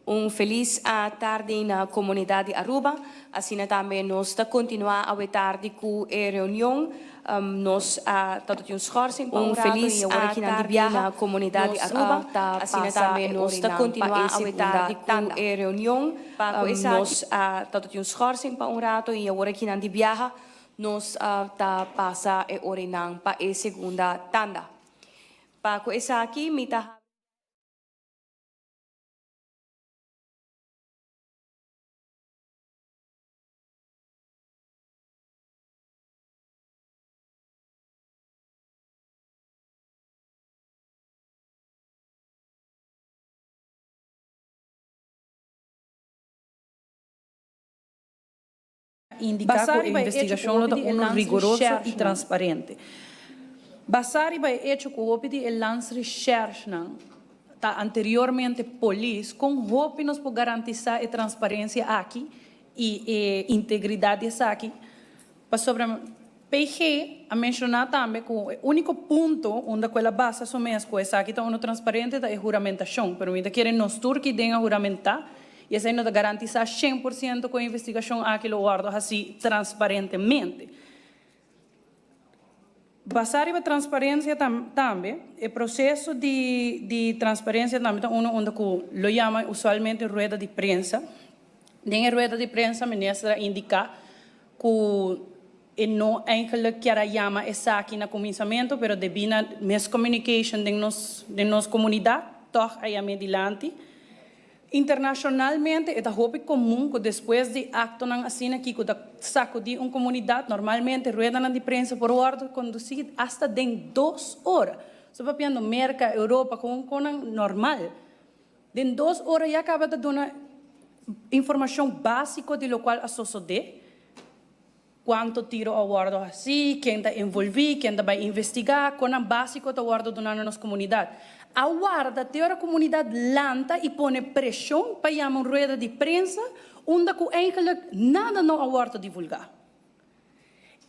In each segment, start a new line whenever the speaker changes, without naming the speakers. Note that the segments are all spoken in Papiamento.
Un felis tardi na comunidad di Aruba. Asina tambe nos ta continua awe tardi cu e reunion. Nos a ta tin un schorsing pa un rato y awor aki nan di biaha na comunidad di Aruba. Asina tambe nos ta continua awe tardi cu e reunion. Nos a ta tin un schorsing pa un rato y awor aki nan di biaha nos ta pasa e orenan pa e segunda tanda. Pa cu esaki mi ta.
Indiká
Basá
ku e
riba e echo ku
investigashon lo
hopi
ta
di e
unu rigoroso i
landsrecherchenan.
transparente.
Basá riba e echo ku hopi di e landsrecherchenan ta anteriormente polis, kon hopi nos por garantisá e transparensia aki i e integridat di esaki? Pasobra PG a menshoná tambe ku e úniko punto unda ku el a basa su mes ku esaki ta unu transparente ta e huramentashon, pero mi ta kere nos tur ki den a huramentá i esei no ta garantisá 100% ku e investigashon aki lo wòrdu hasí transparentemente. Basá riba transparensia tambe, e proseso di di transparensia tambe ta unu unda ku lo yama usualmente rueda di prensa. Den e rueda di prensa minister a indiká ku e no eigenlijk kier a yama esaki na kuminsamentu pero debí na miscommunication den nos den nos komunidat tòg a yam'é dilanti. Internashonalmente e ta hopi komun ku despues di aktonan asina aki ku ta sakudí un komunidat normalmente ruedanan di prensa por wòrdu kondusí asta den dos ora. So papiando Merka, Europa kon konan normal. Den dos ora ya kaba ta duna informashon básiko di lokual a sosodé, kuantu tiro a wòrdu hasí, ken ta envolví, ken ta bai investigá, konan básiko ta wòrdu duná na nos komunidat. A warda te ora komunidat lanta i pone preshon pa yama un rueda di prensa unda ku eigenlik nada no a wòrdu divulgá.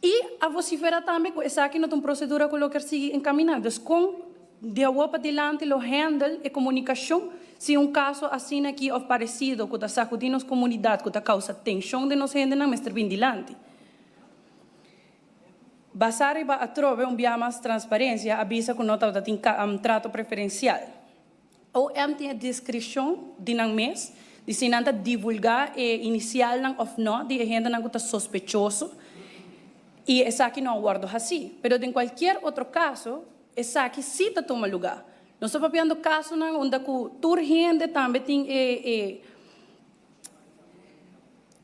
I a vocifera tambe cu esaki no ta un procedura cu lo kier sigui encamina. Dus con di awor pa dilanti lo handle e comunicacion si un caso asina aki of parecido cu ta sacudi nos comunidad, cu ta causa tension den nos hendenan mester bin dilanti. Basa riba atrobe un bia mas transparencia a bisa cu no tabata tin trato preferencial. OM tin e diskreshon di nan mes di si nan ta divulgá e inisialnan òf nò di e hendenan ku ta sospechoso i esaki no a wòrdu hasí. Pero den kualkier otro kaso esaki sí ta tuma lugá. Nos ta papiando kasonan unda ku tur hende tambe tin e e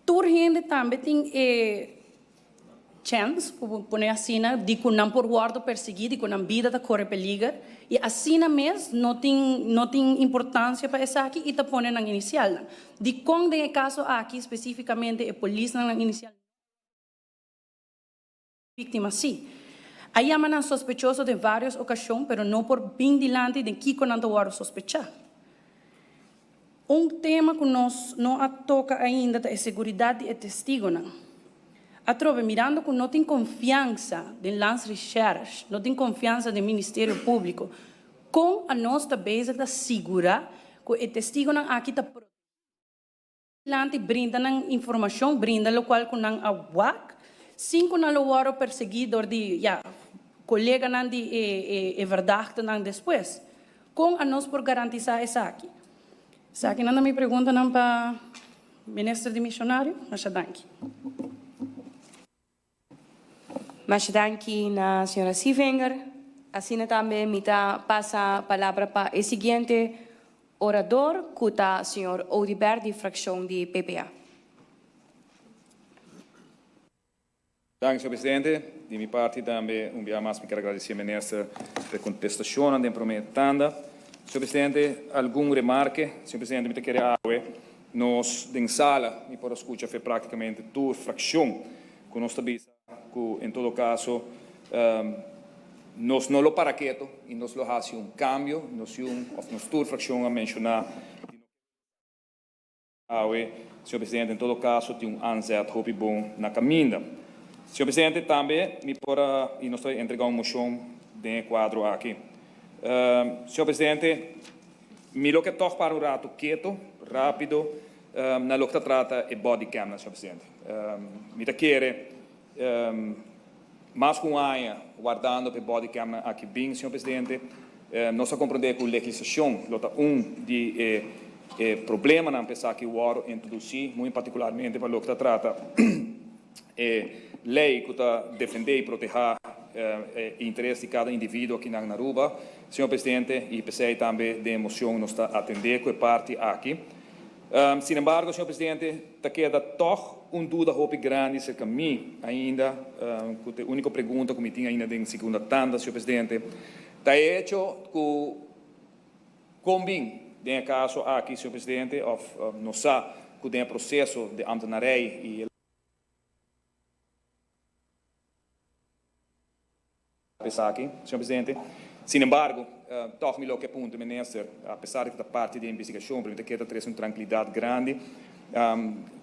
tur hende tambe tin e Chèns, ku bo pone asina, di ku nan por wòrdu persiguí, di ku nan bida ta kore peliger, i asina mes no tin no tin importansia pa esaki i ta pone nan inisialnan. Dikon den e kaso aki spesífikamente e polisnan nan inisial no víktima sí? A yama nan sospechoso den vários okashon pero no por bin dilanti den kiko nan ta wòrdu sospechá. Un tema ku nos no a toka ainda ta e seguridat di e testigonan. Atrobe, mirando ku no tin konfiansa den Landsrecherche, no tin konfiansa den Ministerio Públiko, kon anos ta bezig ta sigurá ku e testigonan aki ta protegí dilanti brinda nan informashon, brinda lokual ku nan a wak, sin ku nan lo wòrdu persiguí dor di, ya, koleganan di e e verdachtenan despues? Kon anos por garantisá esaki? Esakinan ta mi preguntanan pa Minister Dimisionario. Masha danki.
Masha danki na señora Sievinger. Asina tambe mi ta pasa palabra pa e siguiente orador cu ta señor Oduber di fraccion di PPA.
Danki, señor presidente. Di mi parti tambe un bia mas mi kier a gradisé minister pa e kontestashonnan den promé tanda. Señor presidente, algun remarke. Señor presidente, mi ta kere awe nos den sala mi por a skucha fe práktikamente tur frakshon ku nos ta bisa ku en todo kaso nos no lo para keto i nos lo hasi un kambio. Nos yun òf nos tur frakshon a menshoná di no. Awe, señor presidente, en todo caso tin un aanzet hopi bon na caminda. Señor presidente, tambe mi por a, y nos ta entrega un mocion den e cuadro aki. Señor presidente, Mi lo ke tòg para un ratu keto, rápido, na loke ta trata e body camnan, señor presidente. Mi ta kere mas ku un aña wardando pa e body camnan aki bin, señor presidente. Nos a komprondé ku legislashon lo ta un di e e problemanan pa esaki wòrdu introdusí, muy partikularmente pa loke ta trata e lei ku ta defendé i protehá e interes di kada individuo akinan na Aruba, señor presidente, i p'esei tambe den e mocion nos ta atendé ku e parti aki. Sin embargo, señor presidente, ta keda tòg un duda hopi grandi serka mi ainda, ku ta e úniko pregunta ku mi tin ainda den segunda tanda, señor presidente, ta e hecho ku kon bin den e kaso aki, señor presidente, òf nos sa ku den e proseso di ambtenarij i e. Esaki, señor presidente. Sin embargo, tòg mi lo ke puntra minister, apesar di ku ta parti di e investigashon, pero mi ta kere ta trese un trankilidat grandi,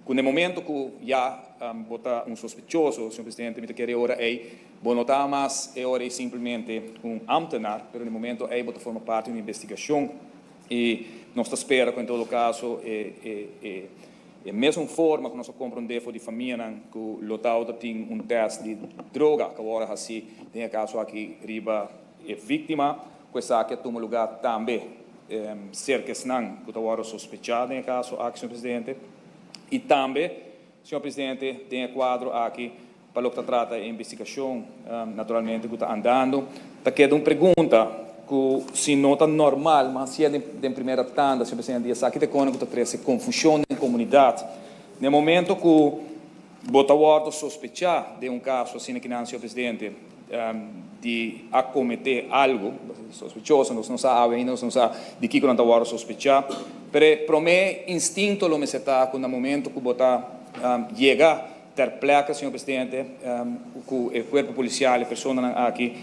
ku na e momento ku ya bo ta un sospechoso, señor presidente, mi ta kere e ora ei bo no ta mas e ora ei simplemente un ambtenaar, pero na e momento ei bo ta forma parti di un investigashon i nos ta spera ku en todo kaso e E mesun forma ku nos a komprondé for di famianan ku lo tawata tin un tèst di droga ku a wòrdu hasí den e kaso aki riba e víktima, ku esaki a tuma lugá tambe serka esnan ku ta wòrdu sospechá den e kaso aki, señor presidente. I tambe, señor presidente, den e kuadro aki Pa loke ta trata e investigashon, naturalmente ku ta andando, ta keda un pregunta ku si no ta normal, mas sier den primera tanda, señor presidente, di esaki ta kone ku ta trese konfushon den komunidat. Na e momento ku bo ta wòrdu sospechá den un kaso asina kinan, señor presidente, di a kometé algu sospechoso, nos no sa awe ainda, nos no sa di kiko nan ta wòrdu sospechá, pero e promé instinto lo mester ta ku na momento ku bo ta yega Ter plekke, señor presidente, ku e kuerpo polisial, e personanan aki,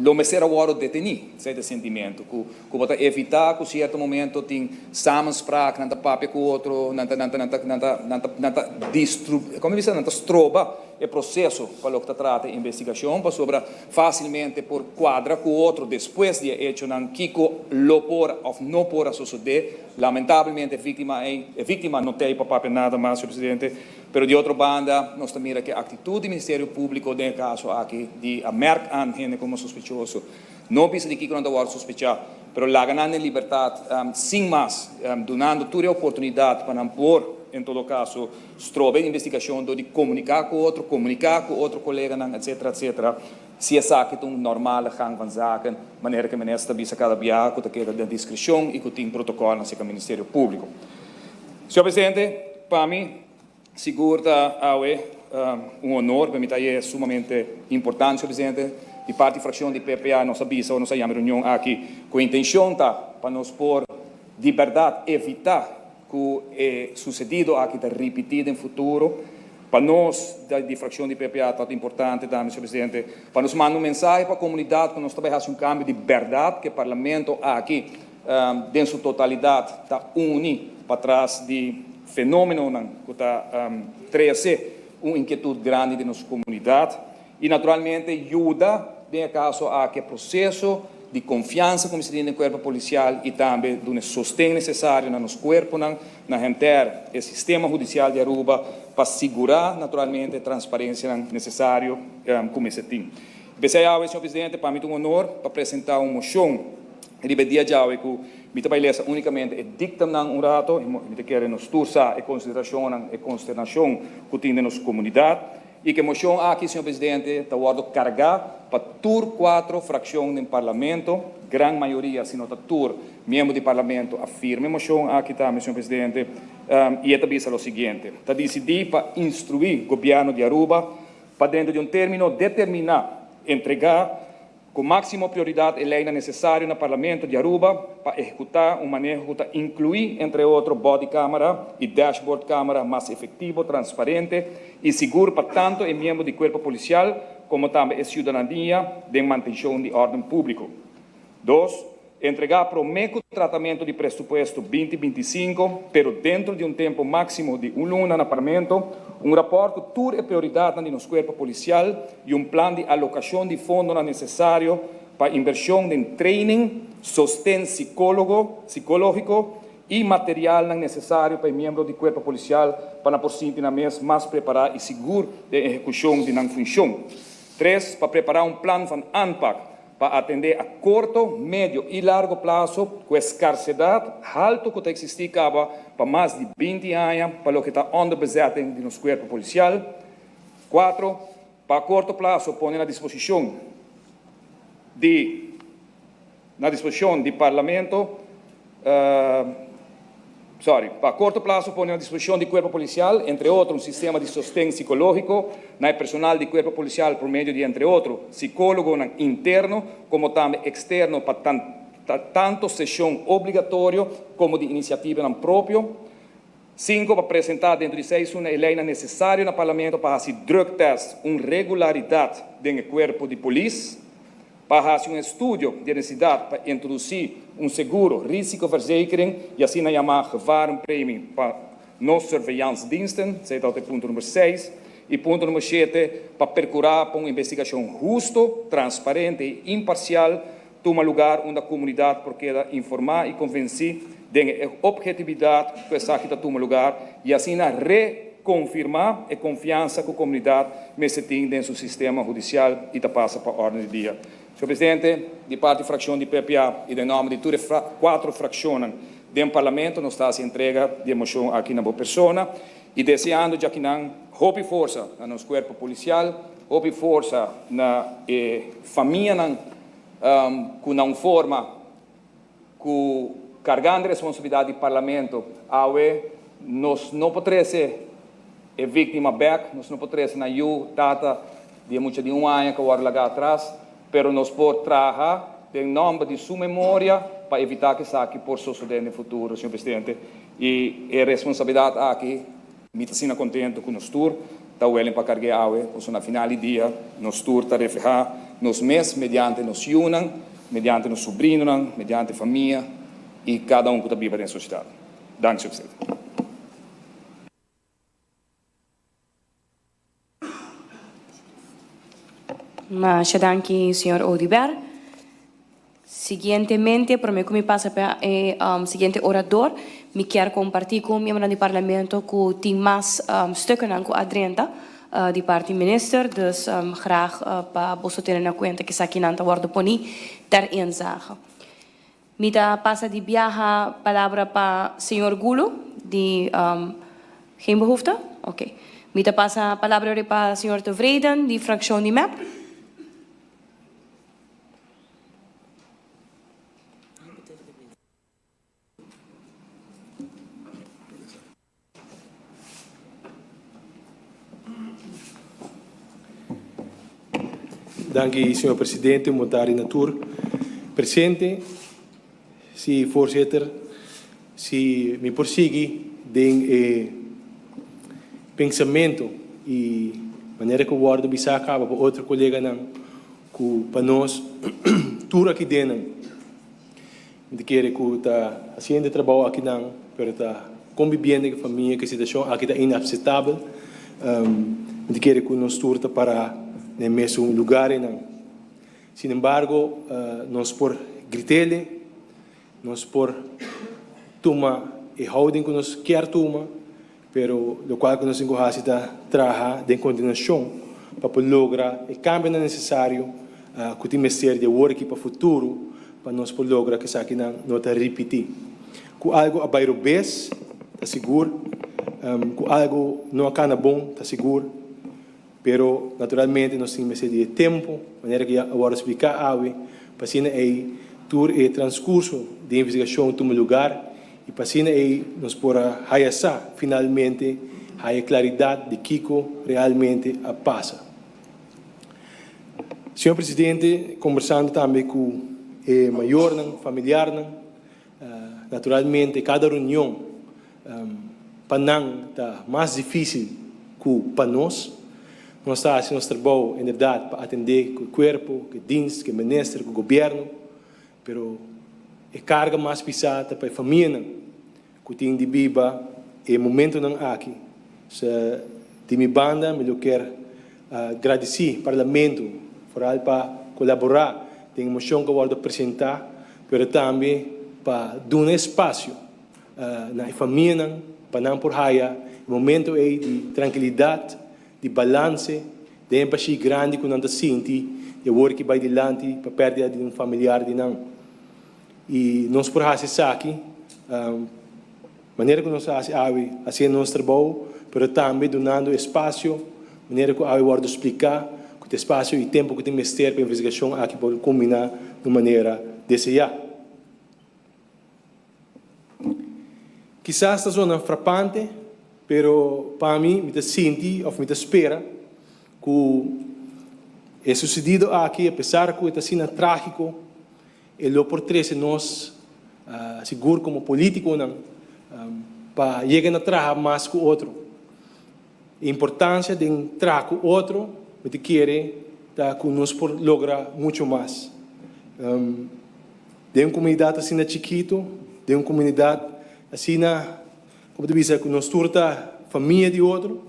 lo mester a wòrdu detení. Esei ta e sentimentu, ku ku bo ta evitá ku sierto momento tin samenspraak, nan ta papia ku otro, nan ta nan ta nan ta nan ta nan ta nan ta distru, komo mi bisa, nan ta stroba e proseso pa loke ta trata e investigashon, pasobra fásilmente por kuadra ku otro despues di e echonan kiko lo por òf no por a sosodé. Lamentablemente e víktima ei, e víktima no t'ei pa papia nada mas, señor presidente. Pero di otro banda nos ta mira ku e aktitut di Ministerio Públiko den e kaso aki di a mèrk an hende komo sospechoso, no bisa di kiko nan ta wòrdu sospechá, pero laga nan den libertat sin mas, dunando tur e oportunidat pa nan por en todo kaso stroba e investigashon dor di komuniká ku otro, komuniká ku otro koleganan etsetera etsetera. Si esaki ta un normale gang van zaken, manera ku e minister ta bisa kada biaha ku ta keda den diskreshon i ku tin protokòlnan serka Ministerio Públiko. Señor Presidente, pa mi sigur ta awe un honor, pa mi ta e sumamente importante, señor Presidente. Di parti frakshon di PPA nos a bisa ora nos a yama e reunion aki ku e intenshon ta pa nos por di bèrdat evitá ku e susedido aki ta ripití den futuro. Pa nos di frakshon di PPA ta importante tambe, señor presidente, pa nos manda un mensahe pa komunidat ku nos ta bai hasi un kambio di bèrdat, ku e parlamento aki den su totalidat ta uni patras di fenómenonan ku ta trese un inkietut grandi den nos komunidat. I naturalmente yuda den e kaso aki e proseso di konfiansa ku mester tin den kuerpo polisial i tambe duna e sosten nesesario na nos kuerponan, na henter e sistema hudisial di Aruba pa sigurá naturalmente e transparensianan nesesario ku mester tin. P'esei awe, señor presidente, pa mi ta un honor pa presentá un moshon riba e dia djawe ku mi ta bai lesa únikamente e diktamnan un rato i mi ta kere nos tur sa e konsiderashonnan, e konsternashon ku tin den nos komunidat. I ku e moshon aki, señor presidente, ta wòrdu kargá pa tur kuatro frakshon den Parlamento, gran mayoria, si no ta tur, miembro di Parlamento a firma e moshon aki tambe, señor presidente, i e ta bisa lo siguiente, Ta disidí pa instruí Gobièrnu di Aruba pa dentro di un término determiná entregá Ku máksimo prioridat e leinan nesesario na Parlamento di Aruba pa ehekutá un maneho ku ta inkluí entre otro body camera i dashboard camera mas efektivo, transparente i sigur pa tantu e miembro di kuerpo polisial komo tambe e siudadanía den mantenshon di órden públiko. Dos, Entregá promé ku tratamentu di presupuesto binti 25, pero dentro di un tempu máksimo di un luna na Parlamento, un rapòrt ku tur e prioridatnan di nos kuerpo polisial i un plan di alokashon di fondonan nesesario pa invershon den training. Sosten sikólogo, sikológiko i materialnan nesesario pa e miembro di kuerpo polisial pa nan por sinti nan mes mas prepará i sigur den ehekushon di nan funshon. Tres, pa prepará un plan van aanpak pa atendé a korto, medio i largo plaso ku e skarsedat haltu ku ta eksistí kaba pa mas di 20 aña pa loke ta onderbezetting di nos kuerpo polisial. Kuatro, pa a korto plaso pone na disposishon di na disposishon di Parlamento, sorry, pa korto plaso pone na disposishon di Kuerpo Polisial, entre otro, un sistema di sosten sikológiko na e personal di Kuerpo Polisial por medio di, entre otro, sikólogonan interno komo tambe eksterno pa tanto seshon obligatorio komo di inisiativanan propio. Sinku, pa presentá dentro di seis luna e leinan nesesario na Parlamento pa hasi drugtest un regularidat den e kuerpo di polis. Pa hasi un estudio di e nesesidat pa introdusí un seguro risicoverzekering i asina yamá gevarenpremie pa nos surveillance-diensten, esei ta e punto number seis. I punto number shete, pa perkurá pa un investigashon husto, transparente i imparsial tuma lugar unda comunidad por keda informa y convenci den e obhetividad cu esaki ta tuma lugar y asina reconfirma e confiansa cu comunidad mester tin den su sistema hudicial y ta pasa pa orden di dia. Señor Presidente, di parti fraccion di PPA y den nomber di tur e cuatro fraccionnan den Parlamento nos ta haci entrega di e mocion aki na bo persona y deseando djakinan hopi forsa na nos cuerpo policial, hopi forsa na e famianan ku na un forma ku kargando e responsabilidat di Parlamento awe nos no por trese e víktima bèk, nos no por trese nan yu, tata di e mucha di un aña ku a wòrdu lagá atras, pero nos por traha den nòmber di su memoria pa evitá ku esaki por sosodé den futuro, señor presidente. I e responsabilidat aki. Mi ta asina contento cu nos tur ta welen pa cargu'e awe, pasobra na final di dia nos tur ta refleha nos mes mediante nos yunan, mediante nos sobrinonan, mediante famia y cada un cu ta biba den sociedad. Danki, señor presidente.
Masha danki señor Oduber. Siguientemente, prome cu mi pasa pa e siguiente orador, mi kier comparti cu miembronan di Parlamento cu tin mas stukkennan cu a drenta di parti minister, dus graag pa boso tene na cuenta cu esakinan ta wordo poni ter inzage. Mi ta pasa di biaha palabra pa señor Gulo di Geen behoefte? Ok. Mi ta pasa palabra ori pa señor Tevreden di fraccion di mep.
Danki señor presidente, un bon tardi na tur presente. Si voorzitter, si mi por sigui den e pensamento y manera cu wordo bisa caba pa otro coleganan cu pa nos tur aki dennan Mi ta kere ku ta hasiendo e trabou akinan, pero ta kombibiendo ku e famia ku e situashon aki ta inapsetabel. Mi ta kere ku nos tur ta pará na e mesun lugar einan. Sin embargo, nos por grit'ele, nos por tuma e houding ku nos kier tuma, pero lokual ku nos tin ku hasi ta traha den kontinuashon pa por logra e kambionan nesesario ku tin mester di awor aki pa futuro pa nos por logra ku esakinan no ta ripití. Ku algu a bai robes ta sigur, ku algu no a kana bon ta sigur, pero naturalmente nos tin mester di e tempu, manera ku ya a wòrdu spliká awe, pa asina ei tur e transkurso di investigashon tuma lugar i pa asina ei nos por a haya sa finalmente, haya klaridat di kiko realmente a pasa. Señor Presidente, kombersando tambe ku e mayornan, familiarnan, naturalmente kada reunion pa nan ta mas difísil ku pa nos. Nos ta hasi nos trabou en bèrdat pa atendé ku e kuerpo, ku e dins, ku e minister, ku gobièrnu, pero e karga mas pisá ta pa e famianan ku tin di biba e momentonan aki. Se di mi banda mi lo kier gradisí Parlamento foral pa kolaborá den e moshon ku a wòrdu presentá. pero tambe pa duna espasio na e famianan pa nan por haya e momento ei di trankilidat, di balanse den e bashí grandi ku nan ta sinti di awor ki bai dilanti pa pèrdida di un familiar di nan. I nos por hasi esaki manera ku nos a hasi awe, hasiendo nos trabou, pero tambe dunando espasio manera ku awe wòrdu spliká ku ta espasio i tempu ku tin mester pa investigashon aki por kulminá di un manera deseá. Kisas ta zona frapante, pero pa mi, mi ta sinti òf mi ta spera ku e susedido aki, apesar ku e ta asina trágiko, e lo por trese nos, sigur komo polítikonan, pa yega na traha mas ku otro. E importansia den traha ku otro, mi ta kere ta ku nos por logra mucho mas. Den un komunidat asina chikitu, den un komunidat asina, komo ta bisa, ku nos tur ta famia di otro,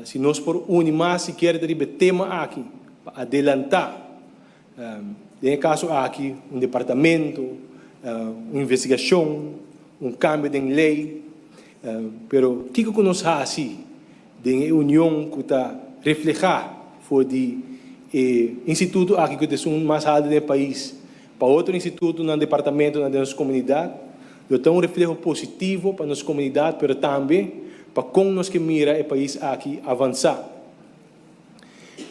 si nos por uni mas sikiera ta riba e tema aki pa adelantá, den e kaso aki un departamento, un investigashon, un kambio den lei, pero kiko ku nos hasi den e union ku ta reflehá for di e instituto aki ku ta esun mas haltu den e pais pa otro institutonan, departamentonan den nos komunidat, lo ta un refleho positivo pa nos komunidat pero tambe pa kon nos ke mira e pais aki avansá.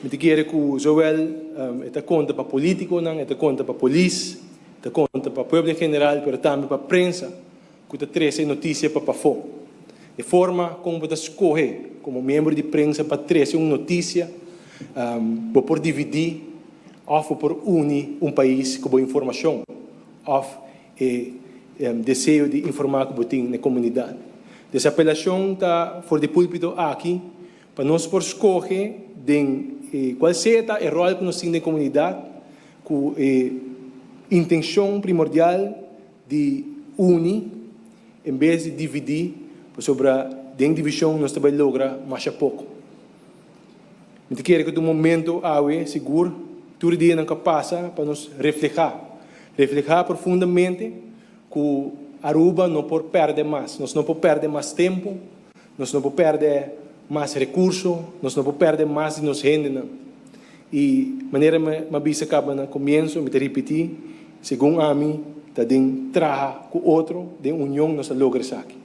Mi ta kere ku zowel e ta konta pa politikonan, e ta konta pa polis, e ta konta pa pueblo en general pero tambe pa prensa ku ta trese e notisia pa pafó. E forma kon bo ta skohe komo miembro di prensa pa trese un notisia, bo por dividí òf bo por uni un pais ku bo informashon òf e deseo di informá ku bo tin na e komunidat. Des apelashon ta for di púlpito aki Pa nos por skohe den e kual sea ta e ròl ku nos tin den komunidat ku e intenshon primordial di uni en bes di dividí pasobra den divishon nos ta bai logra masha poko. Mi ta kere ku ta un momento awe sigur tur e dianan ku a pasa pa nos reflehá, reflehá profundamente ku Aruba no por pèrdè mas, nos no por pèrdè mas tempu. Nos no por pèrdè mas rekurso, nos no por pèrdè mas di nos hendenan. I manera mi a bisa kaba na komienso, mi ta ripití, segun ami ta den traha ku otro, den union nos ta logra esaki.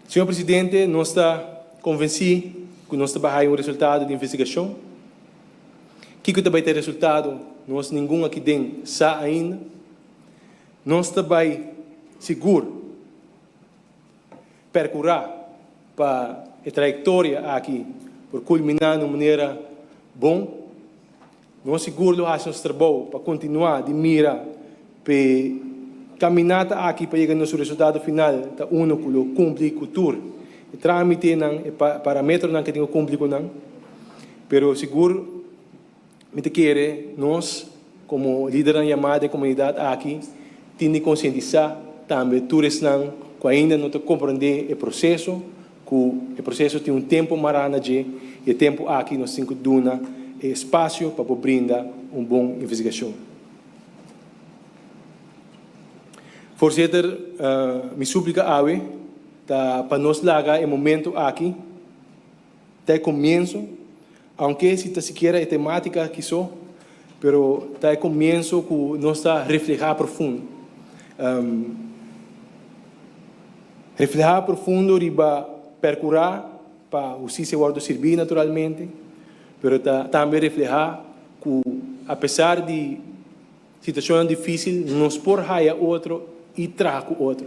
Señor Presidente, nos ta konvensí ku nos ta bai haya un resultado di investigashon. Kiko ta bai ta e resultado, nos ningun aki den sa ainda. Nos ta bai sigur percura pa e trayectoria aki por culmina na un manera bon. Nos sigur lo haci nos trabou pa continua di mira p'e caminata aki pa yega na su resultado final ta uno cu lo cumpli cu tur e tramitenan, e parametronan cu tin cu cumpli cu nan. Pero sigur. Mi ta kere nos komo lidernan yamá den komunidat aki tin di konsientisá tambe tur esnan ku ainda no ta komprondé e proseso, ku e proseso tin un tempu mará na dje i e tempu aki nos tin ku duna e espasio pa por brinda un bon investigashon. Voorzitter, mi súplika awe ta pa nos laga e momento aki ta e komienso Aunke si ta sikiera e tematica aki so, pero ta e comienso cu nos ta refleha profundo. Refleha profundo riba percura pa husticia wordo sirbi naturalmente, pero ta tambe refleha cu apesar di Situacionnan dificil nos por haya otro y traha cu otro.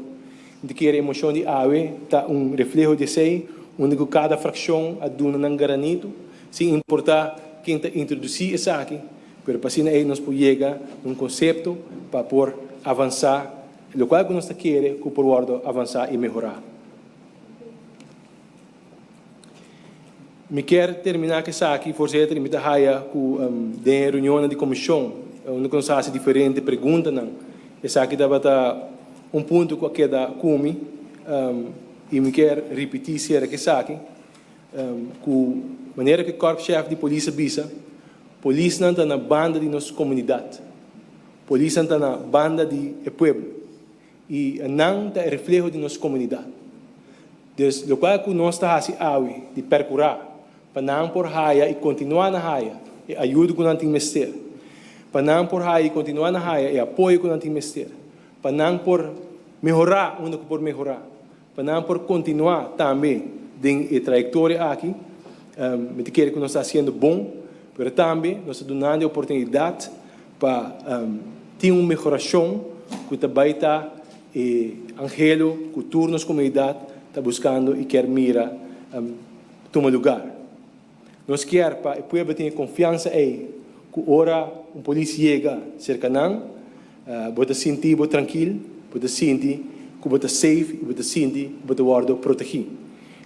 Mi ta kere e mocion di awe ta un refleho di esey, unda cu cada fraccion a duna nan granito, sin importa ken ta introduci esaki, pero pa asina ey nos por yega na un concepto pa por avansa locual cu nos ta kere cu por wordo avansa y mehora. Mi kier terminá ku esaki, voorzitter, i mi ta haya ku den e reunionnan di komishon unda ku nos a hasi diferente preguntanan, esaki tabata un punto ku a keda ku mi i mi kier ripití sera ku esaki, ku manera ku e korpschef di polis a bisa, polisnan ta na banda di nos komunidat. Polisnan ta na banda di e pueblo y nan ta e refleho di nos comunidad. Dus locual cu nos ta haci awe di percura pa nan por haya y continua na haya e ayudo cu nan tin mester, pa nan por haya y continua na haya e apoyo cu nan tin mester, pa nan por mehora unda cu por mehora, pa nan por continua tambe den e trayectoria aki, mi ta kere cu nos ta haciendo bon, pero tambe nos ta dunando e oportunidad pa tin un mehoracion cu ta bay ta e anhelo cu tur nos comunidad ta buscando y kier mira tuma lugar. Nos kier pa e pueblo tin e confiansa ey cu ora un polis yega cerca nan, bo ta sinti bo trankil, bo ta sinti cu bo ta safe y bo ta sinti cu bo ta wordo protegi.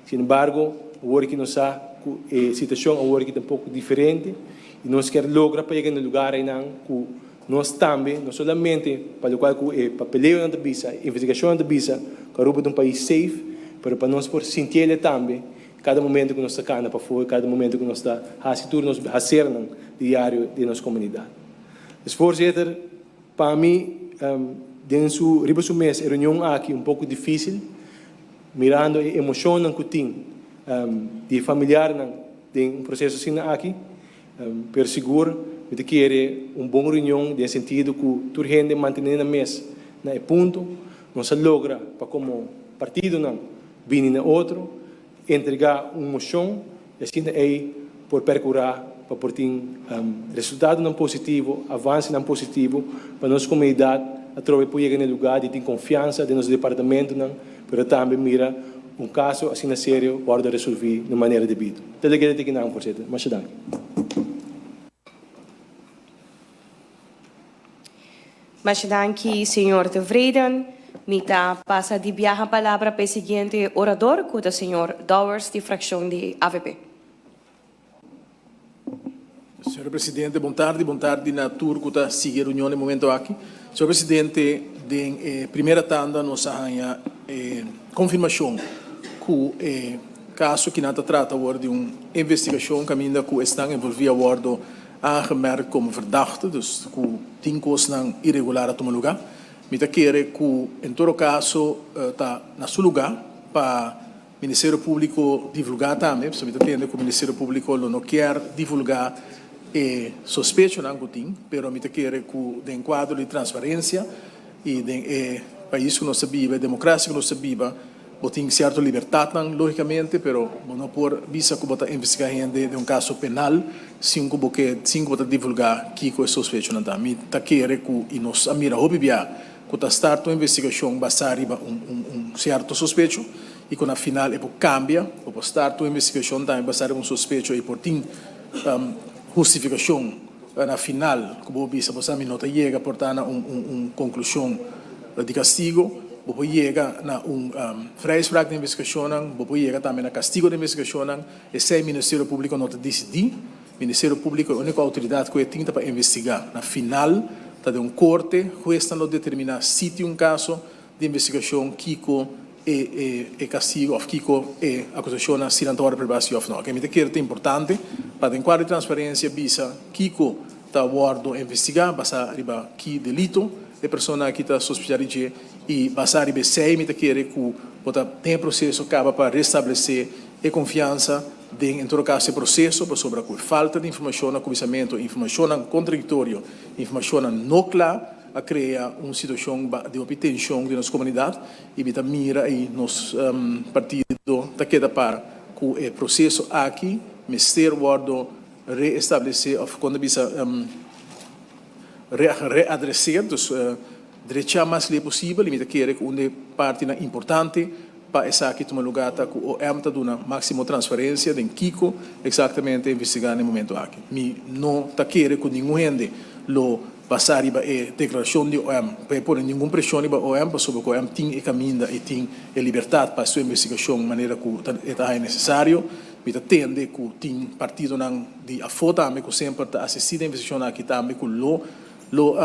Sin embargo, awor ki nos sa cu e situacion awor ki ta un poco diferente y nos kier logra pa yega na lugar eynan cu nos tambe, no solamente pa locual cu e papeleonan ta bisa, e investigacionnan ta bisa cu Aruba ta un pais safe, pero pa nos por sintiele tambe cada momento cu nos ta cana pafó y cada momento cu nos ta haci tur nos hacernan diario den nos comunidad. Dus voorzitter, pa mi den su riba su mes e reunion aki un poco dificil, Mirando e emocionnan cu tin di e familiarnan den un proceso asina aki, pero sigur mi ta kere un bon reunion den sentido cu tur hende mantene nan mes na e punto. Nos a logra pa como partidonan bini na otro, entrega un mocion y asina ey por percura pa por tin resultadonan positivo, avancenan positivo pa nos comunidad atrobe por yega na e lugar di tin confiansa den nos departamentonan, pero tambe mira un caso asina serio wordo resolvi na manera debido. Ta loke ta tiki nan, voorzitter. Masha danki.
Masha danki, señor Tevreden. Mi ta pasa di biaha palabra pa e siguiente orador, cu ta señor Dowers di fraccion di avp.
Señor Presidente, bon tardi. Bon tardi na tur cu ta sigui e reunion e momento aki. Señor Presidente, den e primera tanda nos a haña e confirmacion cu e caso ki nan ta trata awor di un investigacion caminda cu esnan envolvi a wordo aangemerkt como verdachte, dus cu tin cosnan iregular a tuma luga. Mi ta kere cu en todo caso ta na su luga pa Ministerio Publico divulga tambe, pasobra mi ta tende cu Ministerio Publico lo no kier divulga e sospechonan cu tin, pero mi ta kere cu den cuadro di transparencia y den e pais cu nos ta biba, e democracia cu nos ta biba, Bo tin cierto libertadnan, logicamente, pero bo no por bisa cu bo ta investiga hende den un caso penal sin cu bo ke, sin cu bo ta divulga kico e sospechonan ta. Mi ta kere cu, y nos a mira hopi bia, cu ta start un investigacion basa riba un, un, un cierto sospecho y cu na final e por cambia. Bo por start un investigacion tambe basa riba un sospecho y por tin hustificacion na final cu bo bisa bo sa mi no ta yega por ta na un, un, un conclusion di castigo. Bo por yega na un vrijspraak den investigacionnan, bo por yega tambe na castigo den investigacionnan. Esey Ministerio Publico no ta dicidi. Ministerio Publico e unico autoridad cu e tin ta pa investiga. Na final ta den un corte, huesnan lo determina si tin un caso di investigacion, kico e e e castigo of kico e acusacionnan, si nan ta wordo prueba si of no. Oke, mi ta kere ta importante pa den cuadro di transparencia bisa kico ta wordo investiga basa riba ki delito e persona aki ta sospecha di dje y basa riba esey mi ta kere cu bo ta den e proceso caba pa restablece e confiansa den en todo caso e proceso pasobra cu e falta di informacion na cuminsamento, informacionnan contradictorio, informacionnan no cla a crea un situacion di hopi tension den nos comunidad y mi ta mira y nos partido ta keda para cu e proceso aki mester wordo reestablece of kon ta bisa readreseer, dus drecha mas ley posibel y mi ta kere cu un di e partinan importante pa esaki tuma lugar ta cu OM ta duna maximo transparencia den kico exactamente investiga na e momento aki. Mi no ta kere cu ningun hende lo basa riba e declaracion di OM pa e pone ningun presion riba OM pasobra cu OM tin e caminda y tin e libertad pa su investigacion manera cu e ta haya necesario. Mi ta tende ku tin partidonan di afó tambe ku semper ta asistí den investigashon aki tambe ku lo lo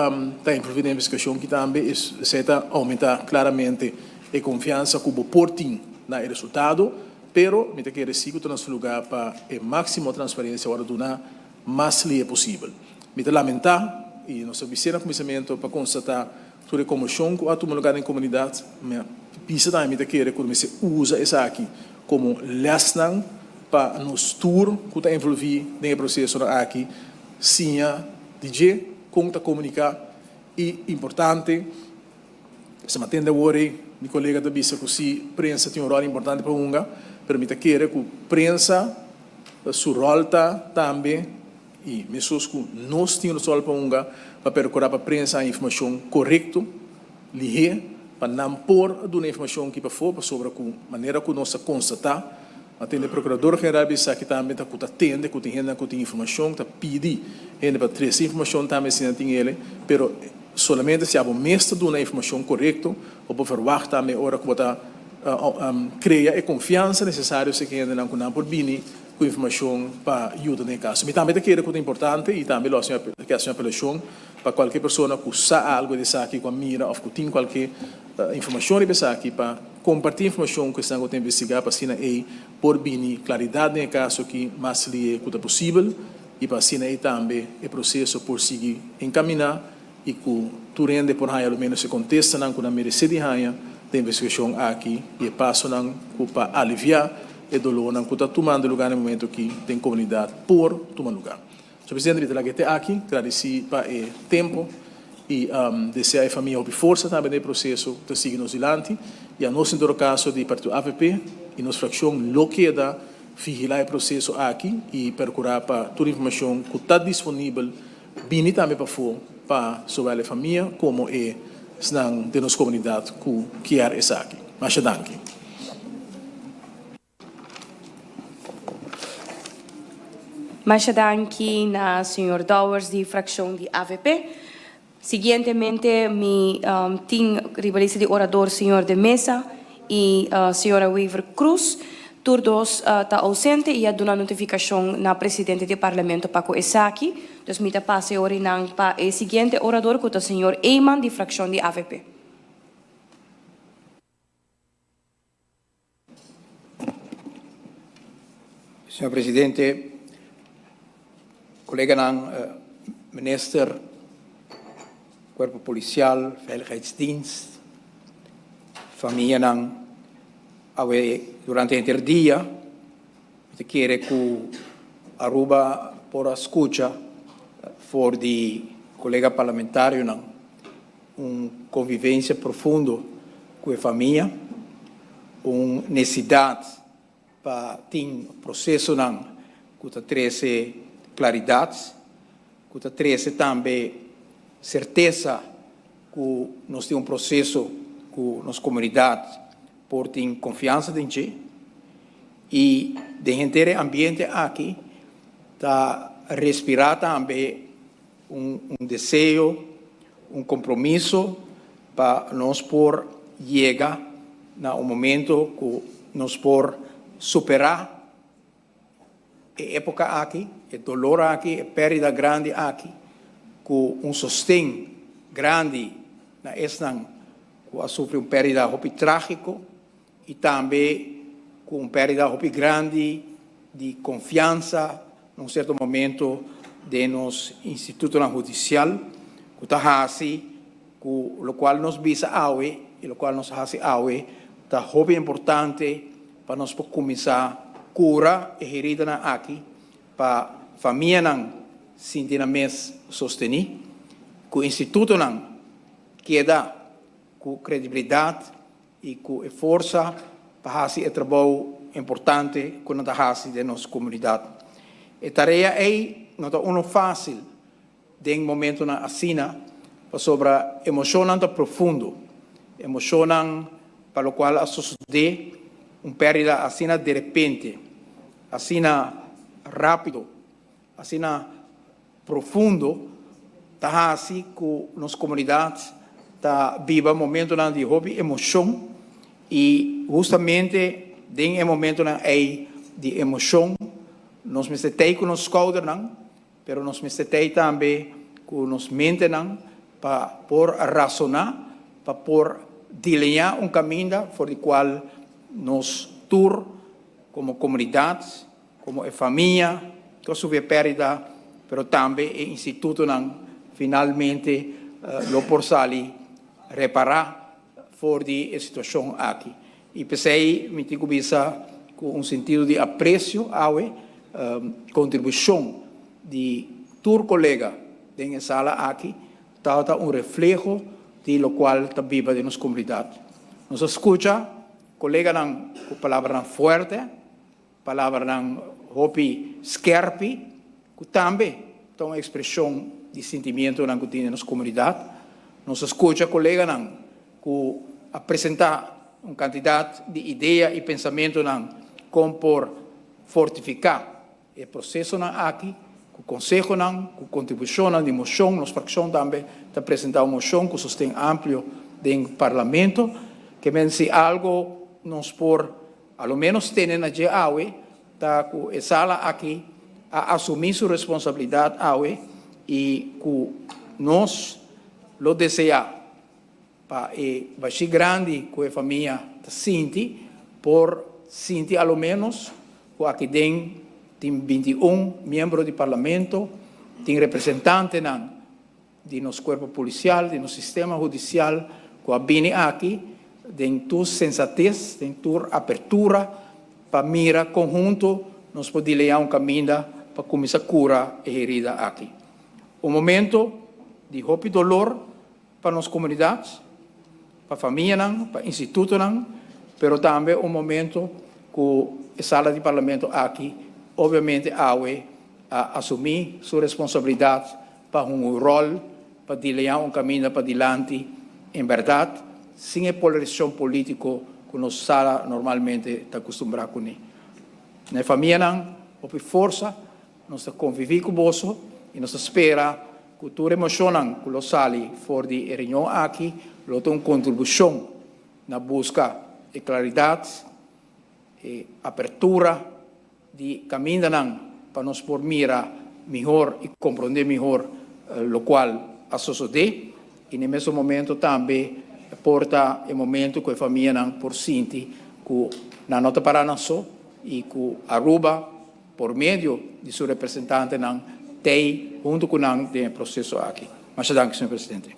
ta envolví den investigashon aki tambe. Esei ta oumentá klaramente e konfiansa ku bo por tin na e resultado. Pero mi ta kere sí ku ta na su lugá pa e máksimo transparensia wòrdu duná mas lihe posibel. Mi ta lamentá. i nos a bis'é na kuminsamentu pa konstatá tur e konmoshon ku a tuma lugá den komunidat. Mi a bisa tambe mi ta kere ku mester usa esaki komo lèsnan pa nos tur ku ta envolví den e prosesonan aki siña di dje kon ta komuniká i importante. Esei mi a tende awor ei, mi kolega ta bisa ku si prensa tin un ròl importante pa hunga, pero mi ta kere ku prensa su ròl ta tambe i mesos ku nos tin nos ròl pa hunga pa perkurá pa prensa haña informashon korekto, lihé, pa nan por duna informashon ki pafó, pasobra ku manera ku nos a konstatá, a tende Prokurador General bisa esaki tambe ta ku ta tende ku tin hendenan ku tin informashon, ta pidi hende pa trese informashon tambe si nan tin ele, pero Solamente si abo mes ta duna informacion corecto, bo por verwagt tambe ora cu bo ta crea e confiansa necesario si hendenan cu nan por bini cu informacion pa yuda den e caso. Mi tambe ta kere cu ta importante y tambe lo haci ke haci un apelacion pa cualke persona cu sa algo di esaki, cu a mira of cu tin cualke informacion riba esaki pa comparti informacion cu esnan cu ta investiga pa asina ey por bini claridad den e caso aki mas lie cu ta posibel. I pa asina ei tambe e proseso por sigui enkaminá i ku tur hende por haña lo ménos e kontestanan ku nan meresé di haña den investigashon aki i e pasonan ku pa aliviá e dolónan ku ta tumando lugá na e momento aki den komunidat por tuma lugá. Señor Presidente, mi ta laga e te aki, gradisí pa e tempu i deseá e famia hopi forsa tambe den e proseso ku ta sigui nos dilanti i anos en todo kaso di Partido avp i nos frakshon lo keda Vigilá e proseso aki i perkurá pa tur informashon ku ta disponibel bini tambe pafó pa sowel e famia komo e esnan den nos komunidat ku kier esaki. Masha danki.
Masha danki na señor Dowers di frakshon di avp. Siguientemente mi tin riba lista di orador señor De Meza y señora Wever Croes. Tur dos ta ausente y a duna notificacion na presidente di Parlamento pa cu esaki. Dus mi ta pasa e orinan pa e siguiente orador cu ta señor Eman di fraccion di avp.
Señor Presidente, coleganan, minister, cuerpo policial, veiligheidsdienst, famianan, awe durante henter dia mi ta kere cu Aruba por a scucha for di colega parlamentarionan un convivencia profundo cu e famia, un necesidad pa tin procesonan cu ta trece claridad, cu ta trece tambe certeza cu nos tin un proceso cu nos comunidad por tin confianza den dje. Y den henter e ambiente aki ta respira tambe un deseo, un compromiso pa nos por yega na un momento cu nos por supera e epoca aki, e dolor aki, e perdida grandi aki, cu un sosten grandi na esnan cu a sufri un perdida hopi tragico y tambe cu un perdida hopi grandi di confiansa na un cierto momento den nos institutonan hudicial cu ta haci cu locual nos bisa awe y locual nos haci awe ta hopi importante pa nos por cuminsa cura e heridanan aki pa famianan sinti nan mes sosteni, cu institutonan keda cu credibilidad i ku e forsa pa hasi e trabou importante ku nan ta hasi den nos komunidat. E tarea ei no ta unu fásil den momentunan asina pasobra emoshonnan ta profundo, emoshonnan pa lokual a sosodé un pèrdida asina derepente, asina rápido, asina profundo ta hasi ku nos komunidat ta biba momentonan di hopi emoshon i hustamente den e momentonan ei di emoshon nos mester tei ku nos skoudernan pero nos mester tei tambe ku nos mentenan pa por rasoná pa por diliñá un kaminda for di kual nos tur komo komunidat Komo e famia ku a sufri e pèrdida, pero tambe e institutonan finalmente lo por sali repará for di e situashon aki. I p'esei mi tin ku bisa ku un sentido di apresio awe kontribushon di tur kolega den e sala aki tabata un refleho di lokual ta biba den nos komunidat. Nos a skucha koleganan ku palabranan fuerte, Palabranan hopi skerpi ku tambe ta un ekspreshon di sintimientonan ku tin den nos komunidat. Nos a skucha koleganan ku a presentá un kantidat di idea i pensamentunan kon por fortifiká e prosesonan aki ku konsehonan, ku kontribushonnan di moshon. Nos frakshon tambe ta presentá un moshon ku sosten amplio den parlamento. Ke men si algu nos por A lo ménos tene na dje awe ta ku e sala aki a asumí su responsabilidat awe i ku nos lo deseá pa e bashí grandi ku e famia ta sinti por sinti a lo ménos ku aki den tin 21 miembro di Parlamento, tin representantenan di nos cuerpo policial, di nos sistema hudicial cu a bini aki den tur sensatez, den tur apertura pa mira con hunto nos por dilea un caminda pa cuminsa cura e herida aki. Un momento di hopi dolor pa nos comunidad, pa famianan, pa institutonan, pero tambe un momento cu e sala di Parlamento aki obviamente awe a asumi su responsabilidad pa hunga un ròl pa dileá un kaminda padilanti en bèrdat sin e polarisashon polítiko ku nos sala normalmente ta kustumbrá kuné. Na e famianan, hopi forsa, nos ta konviví ku boso i nos ta spera ku tur emoshonnan ku lo sali for di e reunion aki lo ta un kontribushon na buska e klaridat, e apertura di camindanan pa nos por mira mihor y comprende mihor locual a sosode y na e mesun momento tambe por ta e momento cu e famianan por sinti cu nan no ta para nan so y cu Aruba por medio di su representantenan t'ey hunto cu nan den e proceso aki. Masha danki, señor Presidente.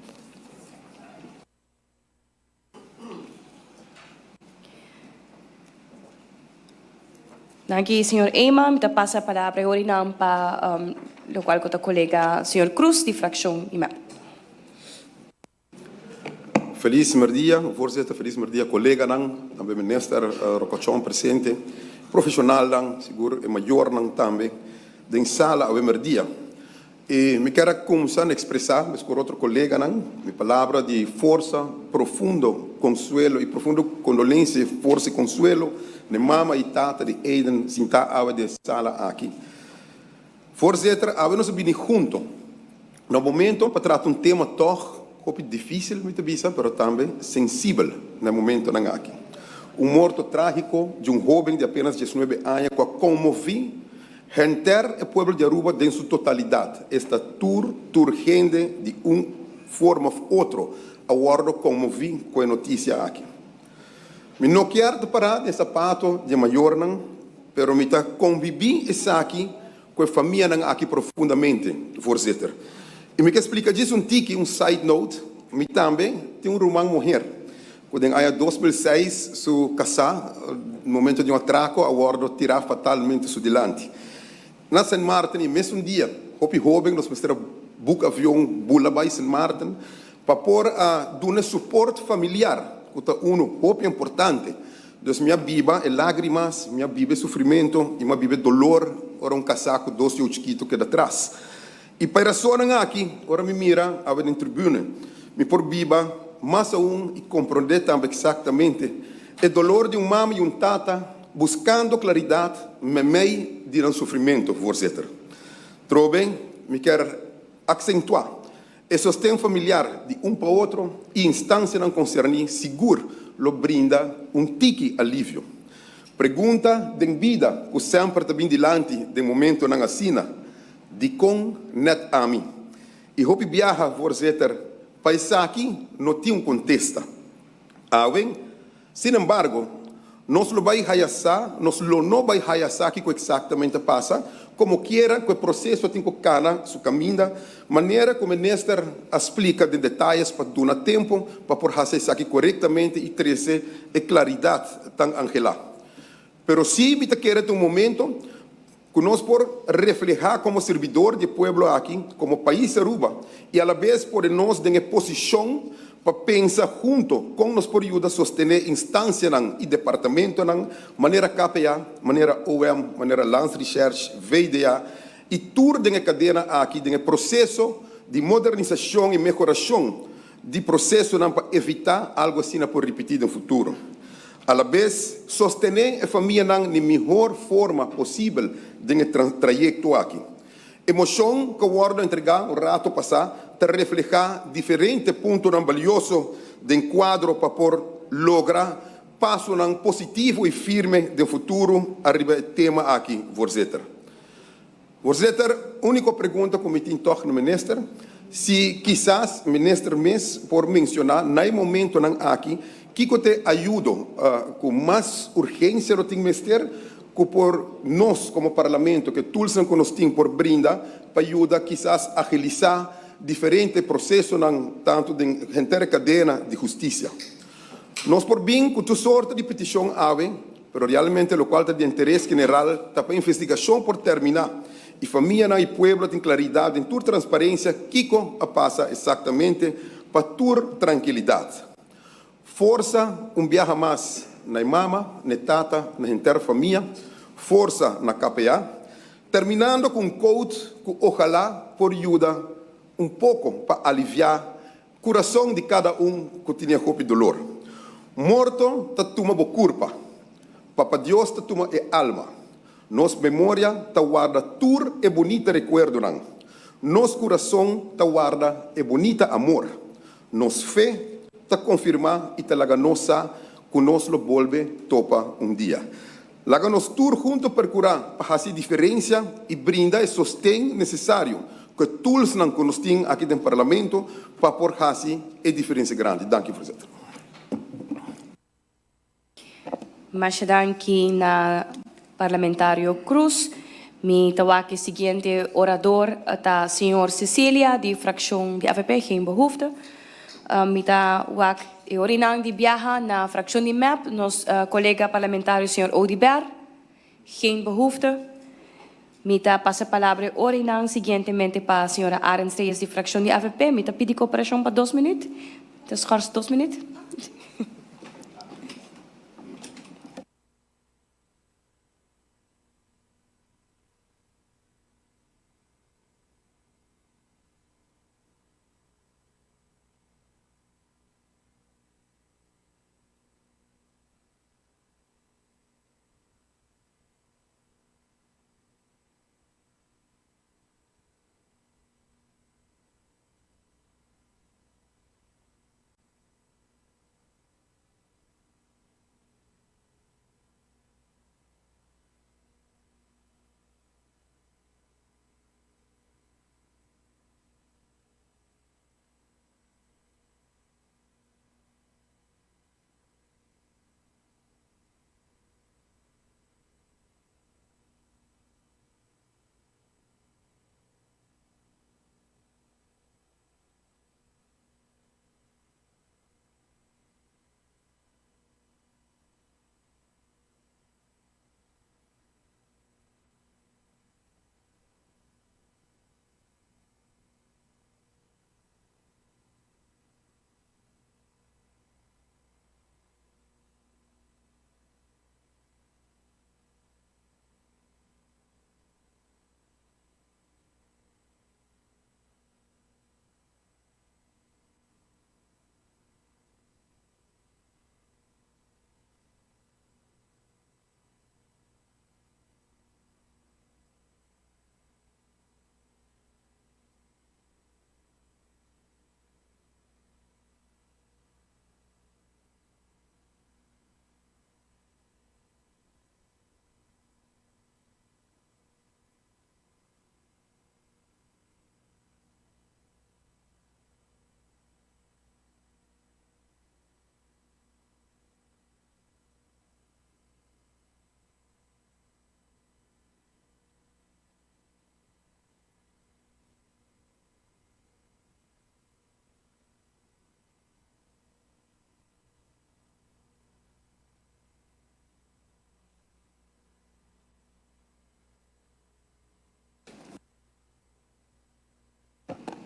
Danki señor Eman. Mi ta pasa palabra e horinan pa locual cu ta colega señor Cruz di fraccion di mep.
Feliz merdia, voorzitter, feliz merdia coleganan, tambe minister Rocochon presente, profesionalnan, sigur e mayornan tambe den sala awe merdia. I mi kier a kumsa na ekspresá, meskor otro koleganan, mi palabra di forsa, profundo konsuelo i profundo kondolensia, forsa i konsuelo na e mama i tata di Aiden sintá awe den e sala aki. Voorzitter, awe nos a bini hunto na un momento pa trata un tema tòg hopi difísil, mi ta bisa, pero tambe sensibel na e momentonan aki. Un morto trágiko di un hóben di apenas diesnuebe aña ku a konmoví Henter e pueblo di Aruba den su totalidad, esta tur tur hende di un forma of otro a wordo conmovi cu e noticia aki. Mi no kier ta para den sapato di e mayornan, pero mi ta convivi esaki cu e famianan aki profundamente, voorzitter. Y mi ke splica djis un tiki, un side note, mi tambe tin un ruman muher Ku den aña 2006 su kasá, momento di un atrako, a wòrdu tirá fatalmente su dilanti. Na Sint Maarten e mesun dia, hopi hóben nos mester a buk avion bula bai Sint Maarten pa por a duna suport familiar, ku ta unu hopi importante. Dus mi a biba e lágrimas, mi a biba e sufrimentu i mi a biba e dolor ora un kasá ku dos yu chikitu keda tras. I pa e rasonnan aki, ora mi mira awe den tribune, mi por biba mas aun i komprondé tambe eksaktamente e dolor di un mama i un tata buskando klaridat meimei di nan sufrimentu, voorzitter. Trobe, mi kier aksentuá e sosten familiar di un pa otro i instansianan konserní sigur lo brinda un tiki alivio. Pregunta den bida ku semper ta bin dilanti den momentonan asina, Dikon nèt ami? I hopi biaha, voorzitter, pa esaki no tin un kontesta. Awe, sin embargo, Nos lo bai haya sa, nos lo no bai haya sa kiko eksaktamente a pasa, komokiera ku e proseso tin ku kana su kaminda, manera ku minister a splika den detayes pa duna tempu pa por hasi esaki korektamente i trese e klaridat tan anhelá. Pero sí mi ta kere ta un momento ku nos por reflehá komo sirbidor di e pueblo aki, komo pais Aruba, i alabes pone nos den e posishon pa pensa hunto kon nos por yuda sostené instansianan i departamentonan manera KPA, manera OM, manera Landsrecherche, VDA i tur den e kadena aki den e proseso di modernisashon i mehorashon di prosesonan pa evitá algu asina por ripití den futuro. Alabes, sostené e famianan n'e mihor forma posibel den e trayekto aki. E moshon ku a wòrdu entregá un rato pasá ta reflehá diferente puntonan balioso den kuadro pa por logra pasonan positivo i firme den futuro ariba e tema aki, voorzitter. Voorzitter, úniko pregunta ku mi tin tòg na minister, si kisas minister mes por menshoná na e momentonan aki kiko ta e ayudo ku mas urgensia lo tin mester ku por nos komo parlamento, ku e toolsnan ku nos tin por brinda pa yuda kisas agilisá diferente prosesonan tantu den henter e kadena di hustisia. Nos por bin ku tur sorto di petishon awe, pero realmente lokual ta di interes general ta pa investigashon por terminá i famianan i pueblo tin klaridat den tur transparensia kiko a pasa esaktamente pa tur trankilidat. Forsa un biaha mas na e mama, na e tata, na henter famia. Forsa na KPA. Terminando ku un quote ku ojalá por yuda un poko pa aliviá Kurason di kada un ku tine hopi dolor. Morto ta tuma bo kurpa, Papa Dios ta tuma e alma. Nos memoria ta warda tur e bunita rekuerdonan. Nos kurason ta warda e bunita amor. Nos fe ta konfirmá i ta laga nos sa ku nos lo bolbe topa un dia. Laga nos tur hunto perkurá pa hasi diferensia i brinda e sosten nesesario ku e toolsnan ku nos tin aki den Parlamento pa por hasi e diferensia grandi. Danki, voorzitter.
Masha danki na Parlamentario Croes. Mi ta wak e siguiente orador ta señor Cecilia di fraccion di avp, geen behoefte. Mi ta wak e orinan di biaha na fraccion di mep, nos colega parlamentario señor Oduber, geen behoefte. Mi ta pasa palabra e orinan siguientemente pa señora Arends Reyes di fraccion di avp. Mi ta pidi cooperacion pa dos minuut. Ta schors dos minuut.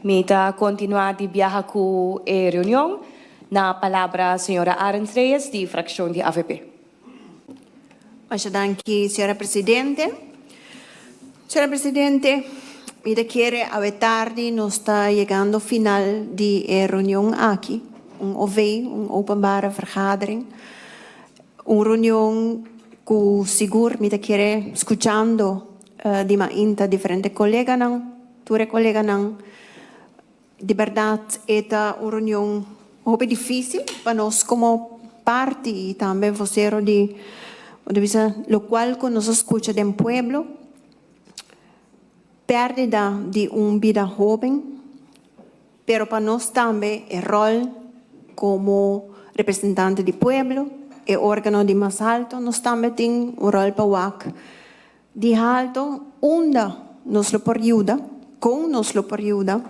Mi ta continua di biaha cu e reunion. Na palabra señora Arends Reyes di fraccion di avp.
Masha danki, señora Presidente. Señora Presidente, mi ta kere awe tardi nos ta yegando final di e reunion aki, un OV, un openbare vergadering. Un reunion cu sigur mi ta kere scuchando di mainta diferente coleganan, tur e coleganan. Di berdad e ta un reunion hopi dificil pa nos como parti y tambe vocero di bo ta bisa locual cu nos a scucha den pueblo, perdida di un bida hoben, pero pa nos tambe e rol como representante di pueblo, e organo di mas alto, nos tambe tin un rol pa wak Di halto, unda nos lo por yuda? Kon nos lo por yuda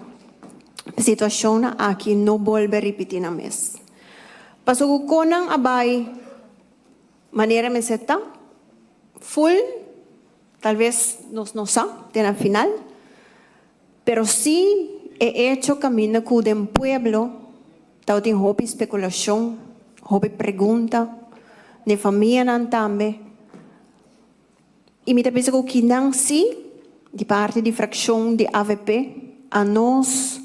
pa situashonnan aki no bolbe ripití nan mes? Pasobra ku kon nan a bai manera mester ta, ful, talves nos no sa te na final, pero sí e echo kaminda ku den pueblo tabatin hopi spekulashon, hopi pregunta, den famianan tambe. Y mi ta bisa cu kinan si, di parti di fraccion di avp, anos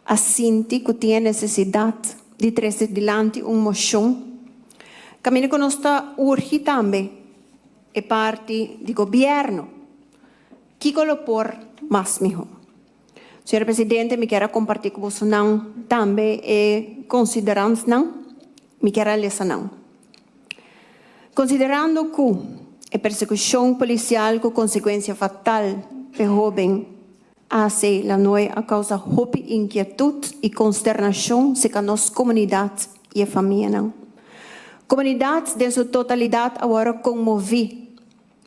a sinti cu tin e necesidad di trece dilanti un mocion. Caminda cu nos ta urgi tambe e parti di gobierno, kico lo por mas miho. Señor Presidente, mi kier a comparti cu bosonan tambe e considerantsnan, mi kier a lesa nan. Considerando cu e persecucion policial cu consecuencia fatal p'e hoben AC. Lanoy a causa hopi inquietud y consternacion cerca nos comunidad y e famianan. Comunidad den su totalidad a worde conmovi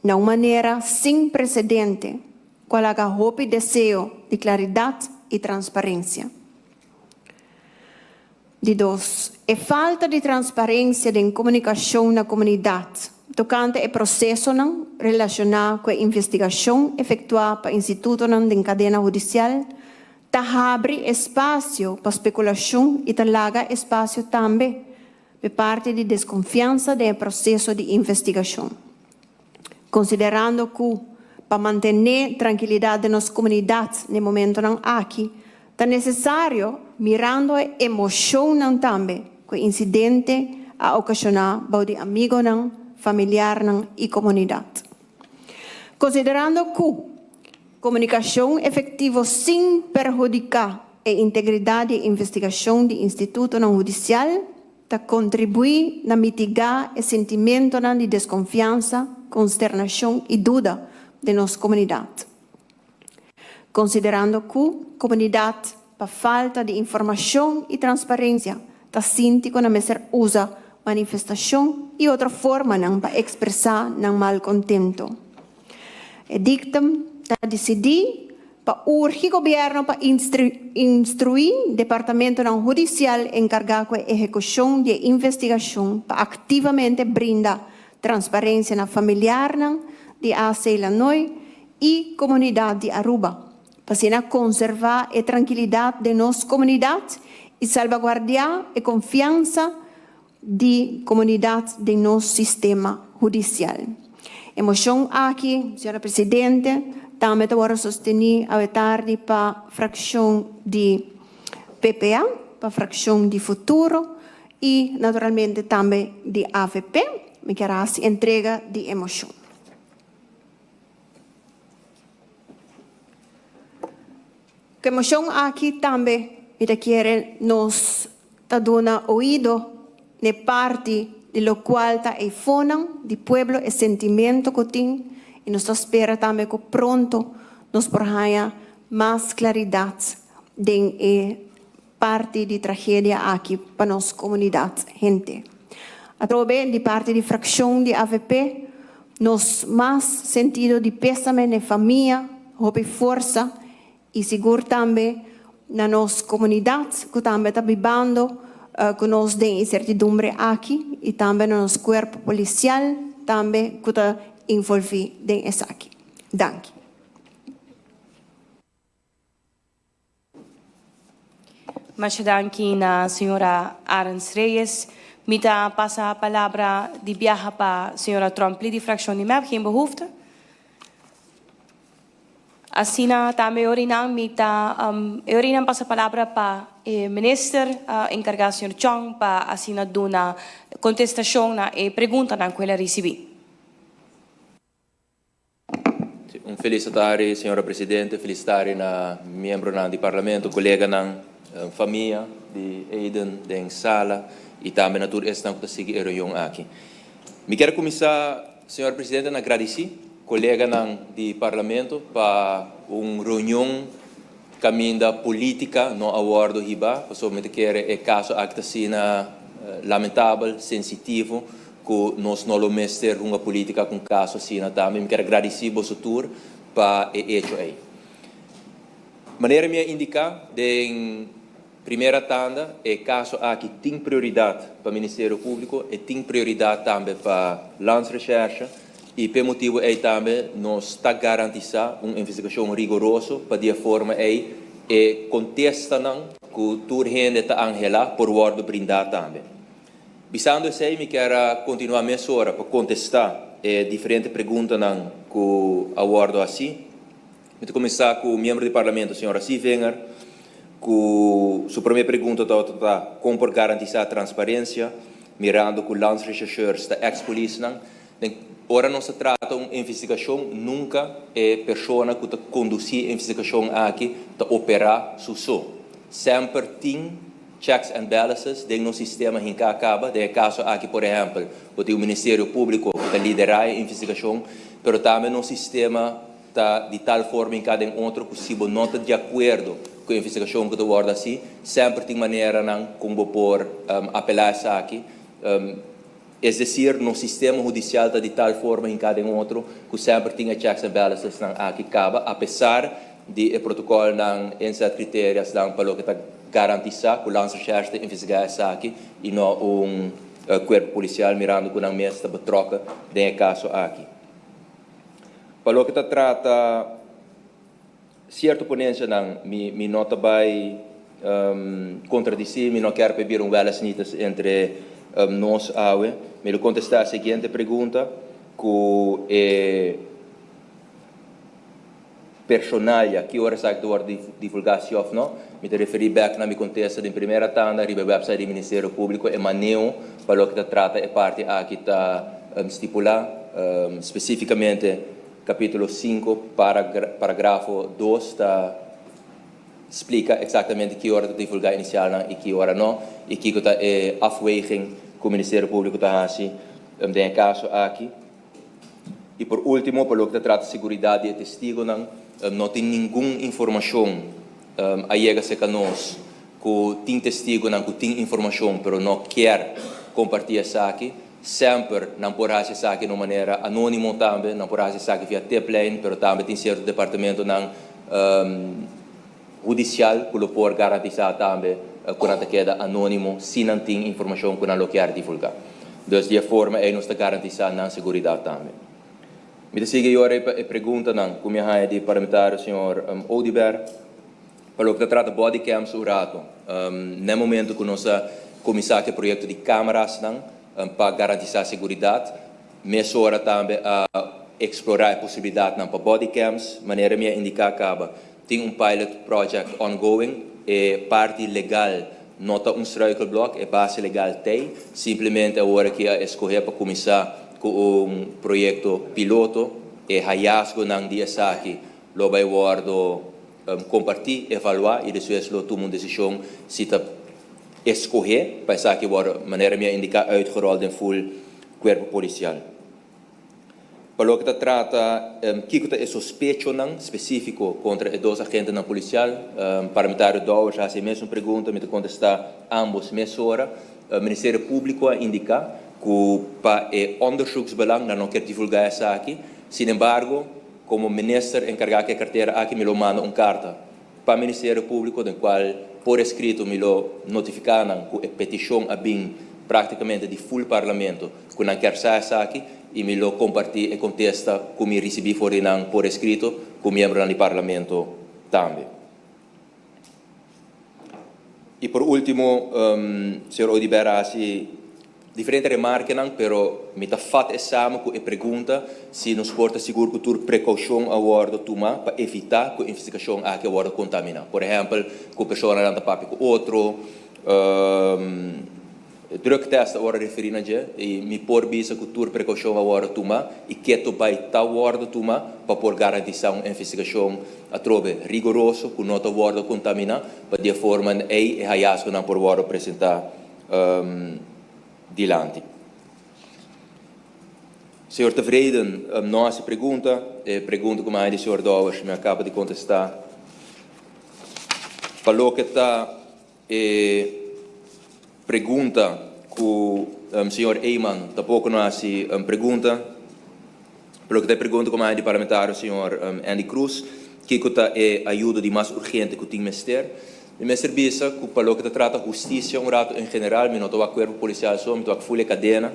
na un manera sin precedente cu a laga hopi deseo di claridad y transparencia. Di dos, e falta di transparencia den comunicacion na comunidad tocante e procesonan relaciona cu e investigacion efectua pa institutonan den cadena hudicial ta habri espacio pa speculacion y ta laga espacio tambe p'e parti di desconfiansa den e proceso di investigacion. Konsiderando ku pa mantené trankilidat den nos komunidat n'e momentonan aki ta nesesario, mirando e emoshonnan tambe ku e insidente a okashoná bou di amigonan, familiarnan i komunidat. Konsiderando ku komunikashon efektivo sin perhudiká e integridat di e investigashon di institutonan hudisial, Ta kontribuí na mitigá e sentimentonan di deskonfiansa, konsternashon i duda den nos komunidat. Konsiderando ku komunidat pa falta di informashon i transparensia ta sinti ku nan mester usa manifestashon i otro formanan pa ekspresá nan malkontento. E dictum ta disidí pa urgi gobierno pa instruí departamentonan hudicial encargá cu e ehecucion di e investigacion pa activamente brinda transparencia na familiarnan di AC Lanoy y comunidad di Aruba, pa asina conserva e trankilidad den nos comunidad y salvaguardia e confiansa di comunidad den nos sistema hudicial. E mocion aki, señora Presidente, tambe ta worde sosteni awe tardi pa fraccion di PPA, pa fraccion di Futuro y naturalmente tambe di avp. Mi kier haci entrega di e mocion. Cu e mocion aki tambe mi ta kiere nos ta duna oido n'e parti di locual ta eifonan di pueblo e sentimento cu tin y nos ta spera tambe cu pronto nos por haya mas claridad den e parti di tragedia aki pa nos comunidad hente. Atrobe di parti di fraccion di avp nos mas sentido di pesame n'e famia, hopi forsa y sigur tambe na nos comunidad cu tambe ta bibando cu nos den incertidumbre aki y tambe na nos cuerpo policial tambe cu ta involvi den esaki. Danki.
Masha danki na señora Arends Reyes. Mi ta pasa palabra di biaha pa señora Tromp-Lee di fraccion di mep. Geen behoefte. Asina tambe orinan mi ta e orinan pasa palabra pa e minister encarga señor Chong pa asina duna contestacion na e preguntanan cu el a ricibi.
Un felis atari, señora Presidente, felis tari na miembronan di Parlamento, coleganan, famia di Aiden den sala y tambe na tur esnan cu ta sigui e reunion aki. Mi kier cuminsa, señora Presidente, na gradici coleganan di Parlamento pa un reunion caminda politica no a wordo hiba, pasobra mi ta kere e caso aki ta asina lamentabel, sensitivo, Ku nos no lo mester hunga politica ku un kaso asina tambe. Mi kier a gradisí boso tur pa e echo ei. Manera mi a indiká den primera tanda, e kaso aki tin prioridat pa Ministerio Públiko, e tin prioridat tambe pa Landsrecherche i p'e motibu ei tambe nos ta garantisá un investigashon rigoroso pa di e forma ei e kontestanan ku tur hende ta anhelá por wòrdu brindá tambe. Bisando esei mi kier a kontinuá mesora pa kontestá e diferente preguntanan ku a wòrdu hasí. Mi ta kuminsá ku miembro di Parlamento señora Sievinger ku su promé pregunta tabata ta kon por garantisá transparensia mirando ku landsrechercheurs ta eks polisnan. Den ora nos ta trata un investigashon nunka e persona ku ta kondusí e investigashon aki ta operá su so. Semper tin Checks and balances den nos sistema hinká kaba. Den e kaso aki, por ehèmpel, bo tin un Ministerio Públiko ku ta liderá e investigashon, pero tambe nos sistema ta di tal forma hinká den otro ku si bo no ta di akuerdo ku e investigashon ku ta wòrdu hasí, semper tin maneranan kon bo por apelá esaki. Es desir, nos sistema hudisial ta di tal forma hinká den otro ku semper tin e checks and balancesnan aki kaba, apesar di e protokòlnan, inzetcriteriasnan pa loke ta garantisá ku Landsrecherche ta investigá esaki i no un kuerpo polisial mirando ku nan mes ta betrokken den e kaso aki. Pa loke ta trata. Cierto ponencianan mi mi no ta bay contradeci, mi no kier pa e bira un weles nietes entre nos awe. Mi lo contesta e siguiente pregunta cu e personalia ki ora esaki ta wordo divulga si of no. Mi ta referi bek na mi contesta den primera tanda riba e website di Ministerio Publico e maneo pa loke ta trata e parti aki ta stipula specificamente. Capítulo 5, paragrafo 2 ta splica exactamente ki ora ta divulga inicialnan y ki ora no, y kico ta e afweging cu Ministerio Publico ta haci den e caso aki. Y por ultimo, pa loke ta trata seguridad di e testigonan, no tin ningun informacion a yega cerca nos cu tin testigonan cu tin informacion pero no kier comparti esaki. Semper nan por haci esaki na un manera anonimo tambe, nan por haci esaki via tiplijn, pero tambe tin cierto departamentonan hudicial cu lo por garantisa tambe cu nan ta keda anonimo si nan tin informacion cu nan lo kier divulga. Dus di e forma ey nos ta garantisa nan seguridad tambe. Mi ta sigui ayora e preguntanan cu mi a haya di parlamentario señor Oduber. Pa loke ta trata bodycams un rato, na e momento ku nos a kuminsá ku e proyekto di kamerasnan pa garantisá seguridat, mesora tambe a eksplorá e posibilidatnan pa bodycams. Manera mi a indiká kaba, tin un pilot project ongoing. E parti legal no ta un struikelblok, e base legal t'ei. Simplemente awor aki a eskohé pa kuminsá ku un proyekto piloto. E hayasgonan di esaki lo bai wòrdu Comparti, evalua y despues lo tuma un decision si ta escoge pa esaki worde, manera mi a indica, uitgerold den full cuerpo policial. Pa loke ta trata kico ta e sospechonan specifico contra e dos agentenan policial, Parlamentario Dowers a haci e mesun pregunta, mi ta contesta ambos mesora. Ministerio Publico a indica cu pa e onderzoeksbelang nan no kier divulga esaki, sinembargo, Komo minister enkargá ku e kartera aki mi lo manda un karta pa Ministerio Públiko den kual por eskrito mi lo notifiká nan ku e petishon a bin práktikamente di ful Parlamento ku nan kier sa esaki i mi lo kompartí e kontesta ku mi risibí for di nan por eskrito ku miembronan di Parlamento tambe. Y por ultimo, señor Oduber a haci diferente remarkenan, pero mi ta vat e samen cu e pregunta si nos por ta sigur cu tur precaucion a wordo tuma pa evita cu e investigacion aki a wordo contamina. Por ehempel, cu personanan ta papia cu otro, Drugtest a wordo referi na dje y mi por bisa cu tur precaucion a wordo tuma y keto bay ta wordo tuma pa por garantisa un investigacion atrobe rigoroso cu no ta wordo contamina pa di e forma ey e hallazgonan por wordo presenta dilanti. Señor Tevreden no haci pregunta, e pregunta cu mi a haña di señor Dowers mi a caba di contesta. Pa loke ta E pregunta cu señor Eman tampoco no haci pregunta. Pero loke ta e pregunta cu mi a haña di parlamentario señor Andy Croes, kico ta e ayudo di mas urgente cu tin mester? Mi mester bisa cu pa loke ta trata husticia un rato en general mi no ta wak cuerpo policial so, mi ta wak full e cadena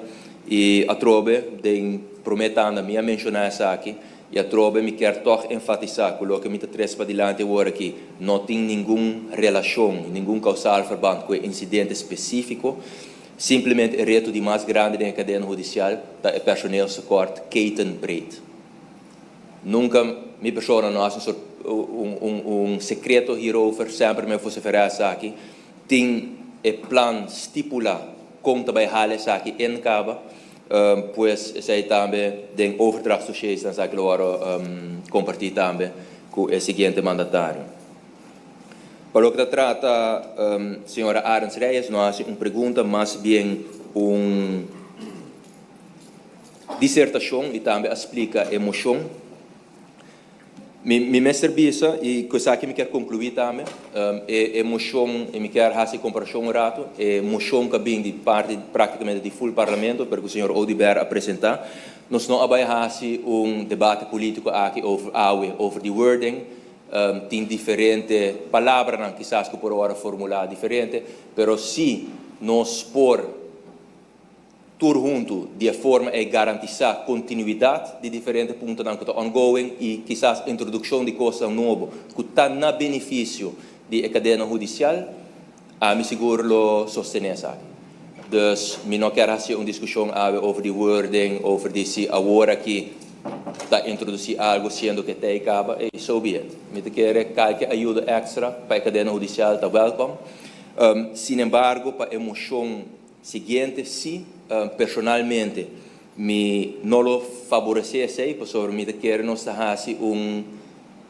y atrobe den prome tanda mi a menciona esaki. I atrobe mi kier tòg enfatisá ku loke mi ta trese padilanti awor aki no tin ningun relashon, ningun kausaalverband ku e insidente spesífiko. Simplemente e reto di mas grandi den e kadena hudisial ta e personeelstekort ketenbreed. Nunka mi persona no hasi un sort un un sekreto hierover, semper mi a voseferá esaki. Tin e plan stipulá kon ta bai hala esaki en kaba. Pues esei tambe den overdrachtsdossiers nan esaki lo wòrdu kompartí tambe ku e siguiente mandatario. Pa loke ta trata señora Arends Reyes no hasi un pregunta mas bien un disertashon i tambe a splika e moshon. Mi mi mester bisa, i ku esaki mi kier konkluí tambe, e e moshon, i mi kier hasi e komparashon un ratu, e moshon ku a bin di parti praktikamente di ful parlamento, pero ku señor Oduber a presentá, nos no a bai hasi un debate polítiko aki over awe, over di wording, tin diferente palabranan kisas ku por a wòrdu formulá diferente, pero si nos por. Tur huntu, di e forma ei garantisá kontinuidat di diferente puntonan ku ta ongoing i kisas introdukshon di kosnan nobo ku ta na benefisio di e kadena hudisial, ami sigur lo sostené esaki. Dus mi no kier hasi un diskushon awe over di wording, over di si awor aki ta introdusí algu siendo ke tei kaba, ei so be it. Mi ta kere kalke ayuda èkstra pa e kadena hudisial ta wèlkòm. Sinembargo pa e moshon Siguiente si, personalmente mi no lo faboresé esei pasobra mi ta kere nos ta hasi un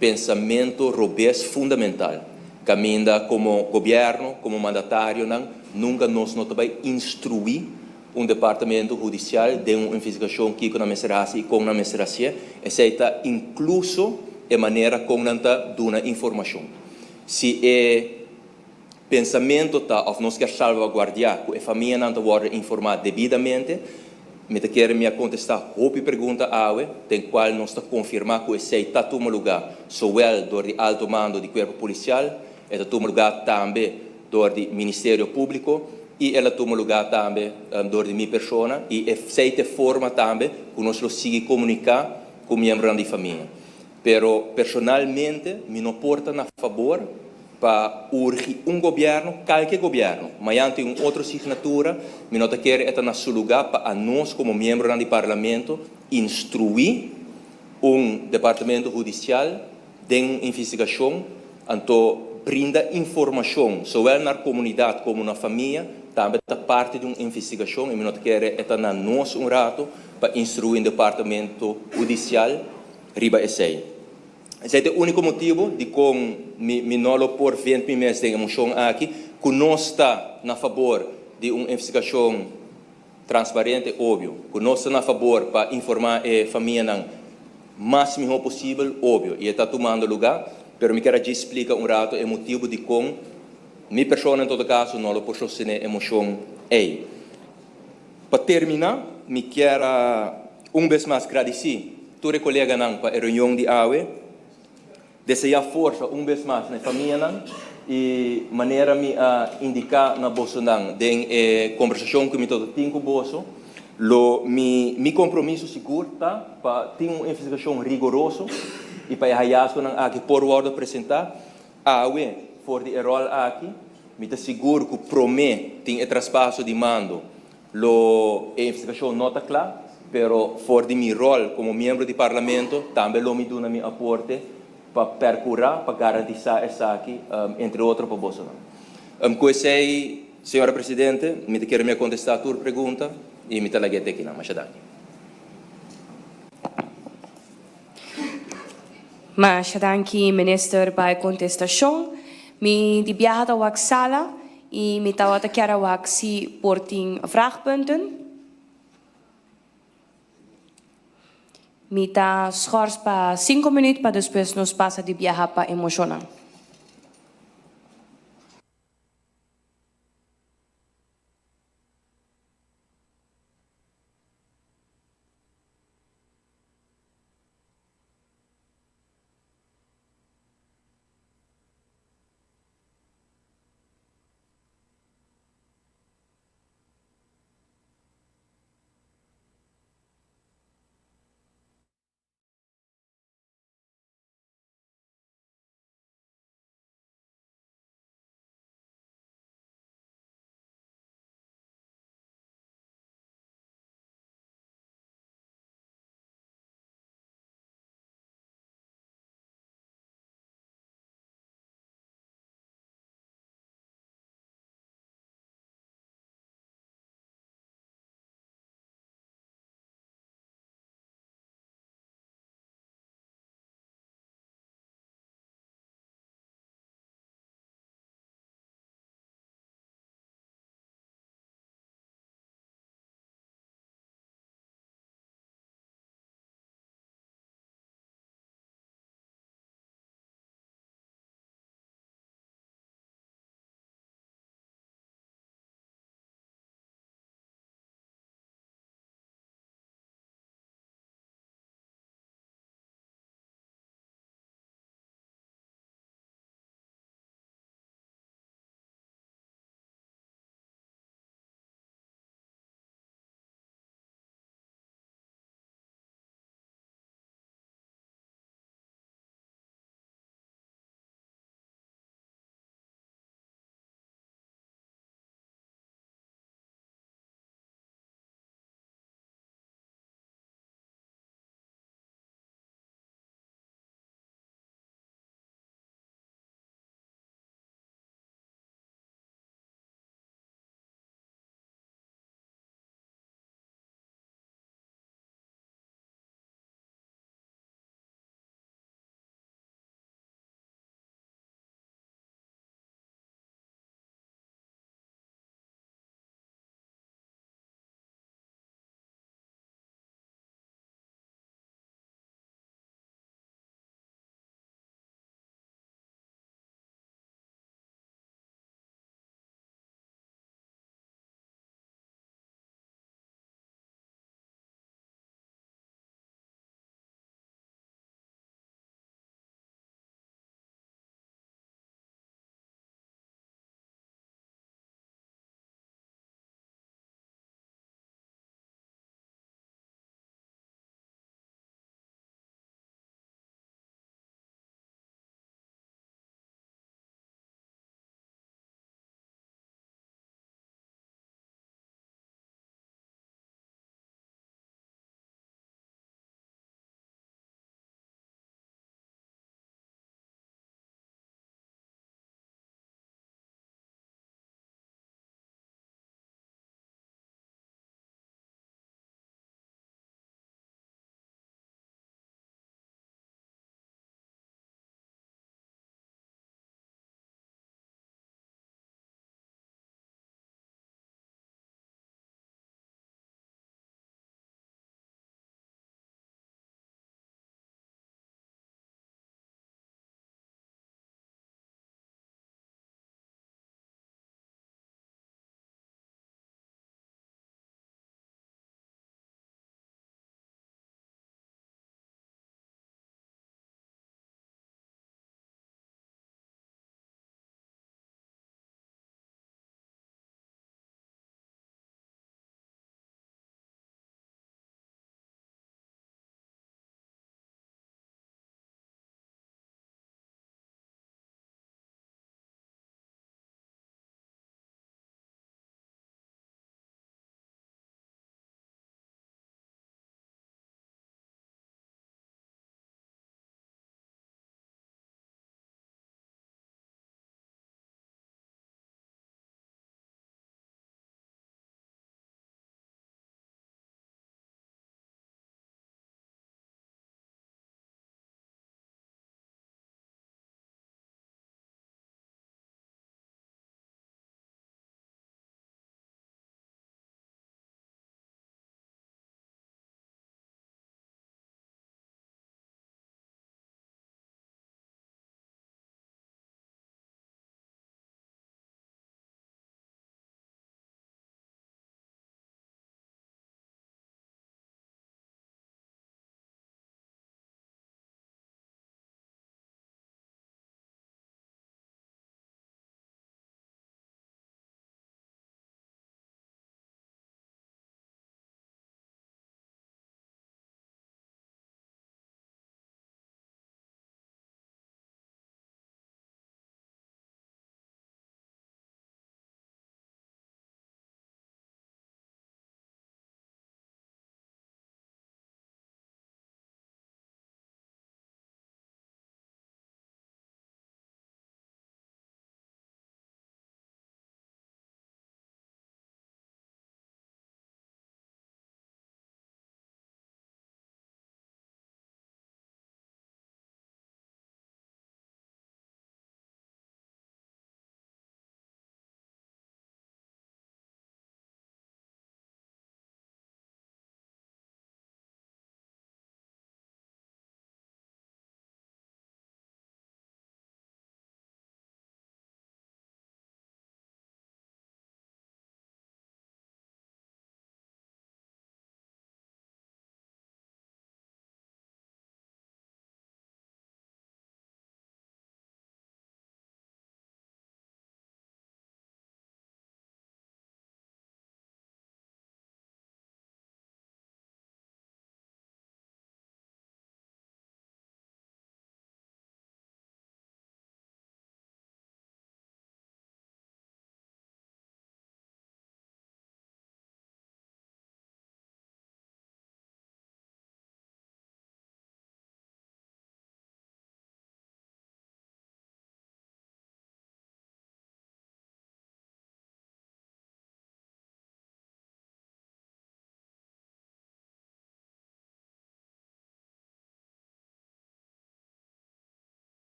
pensamento robes fundamental kaminda komo gobièrnu, komo mandatarionan nunka nos no ta bai instruí un departamento hudisial den un investigashon kiko nan mester hasi i kon nan mester hasié. Esei ta inkluso e manera kon nan ta duna informashon. Si e. Pensamento ta of nos kier salvaguardia cu e famianan ta wordo informa debidamente? Mi ta kere mi a contesta hopi pregunta awe den cual nos ta confirma cu esey ta tuma luga zowel door di alto mando di Cuerpo Policial, e ta tuma luga tambe door di Ministerio Publico y el a tuma luga tambe door di mi persona y esey ta e forma tambe cu nos lo sigui comunica cu miembronan di famia. Pero personalmente mi no por ta na fabor pa urgi un gobierno, kalke gobierno, mañan tin un otro signatura, mi no ta kere e ta na su luga pa anos como miembronan di Parlamento instrui un departamento hudicial den un investigacion, anto brinda informacion zowel nar comunidad como na famia tambe ta parti di un investigacion y mi no ta kere e ta na nos un rato pa instrui un departamento hudicial riba esei. Esei ta e úniko motibu dikon mi mi no lo por vint mi mes den e moshon aki, ku nos ta na fabor di un investigashon transparente, obio, ku nos ta na fabor pa informá e famianan mas mihó posibel, obio, i e ta tumando lugá, pero mi kier a djis splika un rato e motibu dikon mi persona en todo kaso no lo por sostené e moshon ei. Pa terminá, mi kier a un bes mas gradisí tur e koleganan pa e reunion di awe, deseá forsa un bes mas na e famianan i manera mi a indiká na bosonan den e kombersashon ku mi tabata tin ku boso, lo mi mi kompromiso sigur ta pa tin un investigashon rigoroso i pa e hayasgonan aki por wòrdu presentá awe for di e ròl aki. Mi ta sigur ku promé tin e traspaso di mando lo e investigashon no ta kla, pero for di mi ròl komo miembro di Parlamento tambe lo mi duna mi aporte pa perkurá pa garantisá esaki, entre otro pa bosonan. Ku esei, señora Presidente, mi ta kere mi a kontestá tur pregunta i mi ta lag'é te kinan. Masha danki.
Masha danki Minister pa e kontestashon. Mi di biaha ta wak sala i mi tabata kier a wak si por tin vraagpunten. Mi ta schors pa cinco minuut pa despues nos pasa di biaha pa e moshonnan.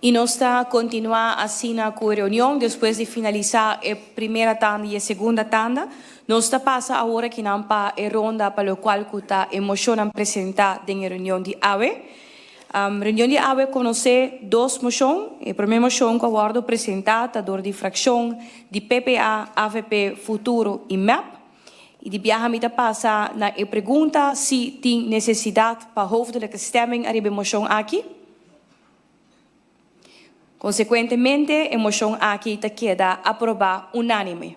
Y nos ta continua asina cu e reunion despues di finalisa e primera tanda y e segunda tanda. Nos ta pasa awor akinan pa e ronda pa locual cu ta e mocionnan presenta den e reunion di awe. Reunion di awe conoce dos mocion. E prome mocion cu a wordo presenta ta door di fraccion di PPA, avp, Futuro y mep. Y di biaha mi ta pasa na e pregunta si tin necesidad pa hoofdelijke stemming ariba e mocion aki. Konsekuentemente e moshon aki ta keda aprobá unánime.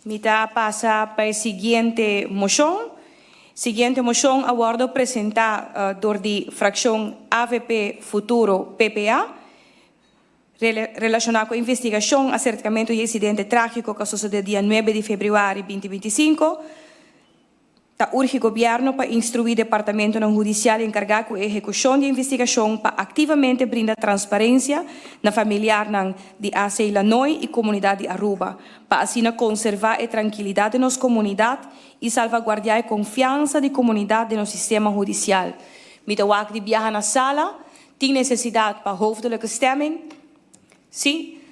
Mi ta pasa pa e siguiente moshon. Siguiente moshon a wòrdu presentá dor di frakshon avp Futuro PPA. Relaciona cu investigacion acercamento di incidente tragico cu a sucede dia nuebe di februari binti 25, ta urgi Gobierno pa instrui departamentonan hudicial encarga cu e ehecucion di investigacion pa activamente brinda transparencia na familiarnan di AC Lanoy y comunidad di Aruba, pa asina conserva e trankilidad den nos comunidad y salvaguardia e confiansa di comunidad den nos sistema hudicial. Mi ta wak di biaha na sala Tin nesesidat pa hoofdelijke stemming? Sí.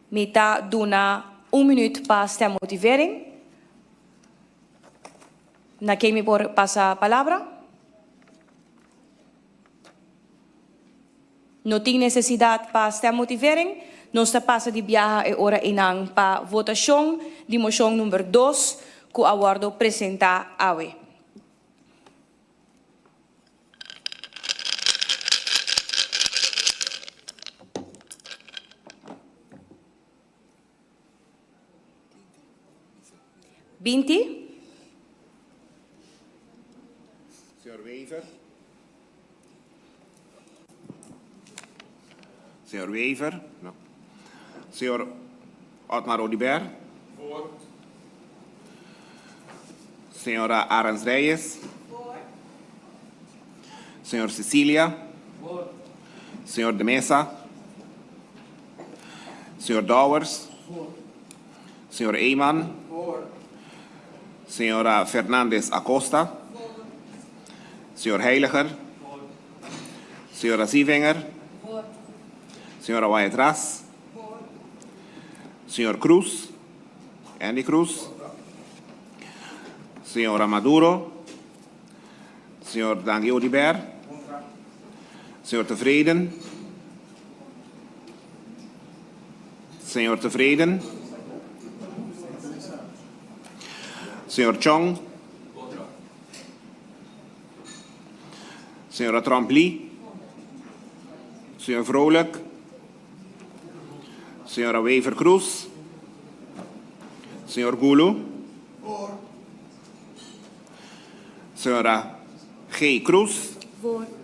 Mi ta duna un minuut pa stemmotivering. Na ken mi por pasa palabra? No tin nesesidat pa stemmotivering. Nos ta pasa di biaha e ora einan pa votashon di moshon number dos ku a wòrdu presentá awe. 20.
Señor Wever. Señor Wever. No. Señor Otmar Oduber. Voor. Señora Arends Reyes. Voor. Señor Cecilia. Voor. Señor De Meza. Señor Dowers. Voor. Señor Eman. Voor. Señora Fernandez Acosta. Voor. Señor Heiliger. Voor. Señora Zievinger. Voor. Señora Wyatt-Ras. Voor. Señor Cruz. Andy Cruz. Señora Maduro. Señor Dangui Oduber. Señor Tevreden. Señor Tevreden. Señor Chong. Señora Tromp-Lee. Señor Vrolijk. Señora Wever Croes. Señor Gulu. Señora G. Cruz.
Voor.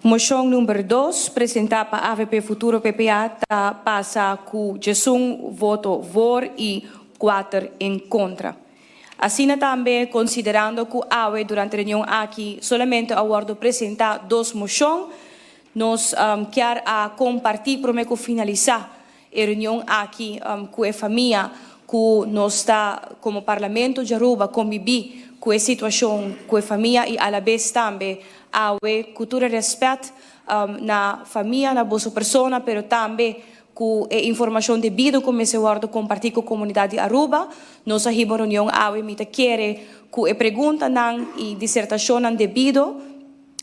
Moshon number dos, presentá pa avp Futuro PPA ta pasa ku djesun voto voor i kuater en kontra. Asina tambe, konsiderando ku awe durante reunion aki solamente a wòrdu presentá dos moshon, nos kier a kompartí promé ku finalisá E reunion aki cu e famia cu nos ta como Parlamento di Aruba conbibi cu e situacion cu e famia y alabes tambe awe cu tur e respet na famia, na boso persona pero tambe cu e informacion debido cu mester wordo comparti cu comunidad di Aruba. Nos a hiba un reunion awe mi ta kere cu e preguntanan y disertacionnan debido.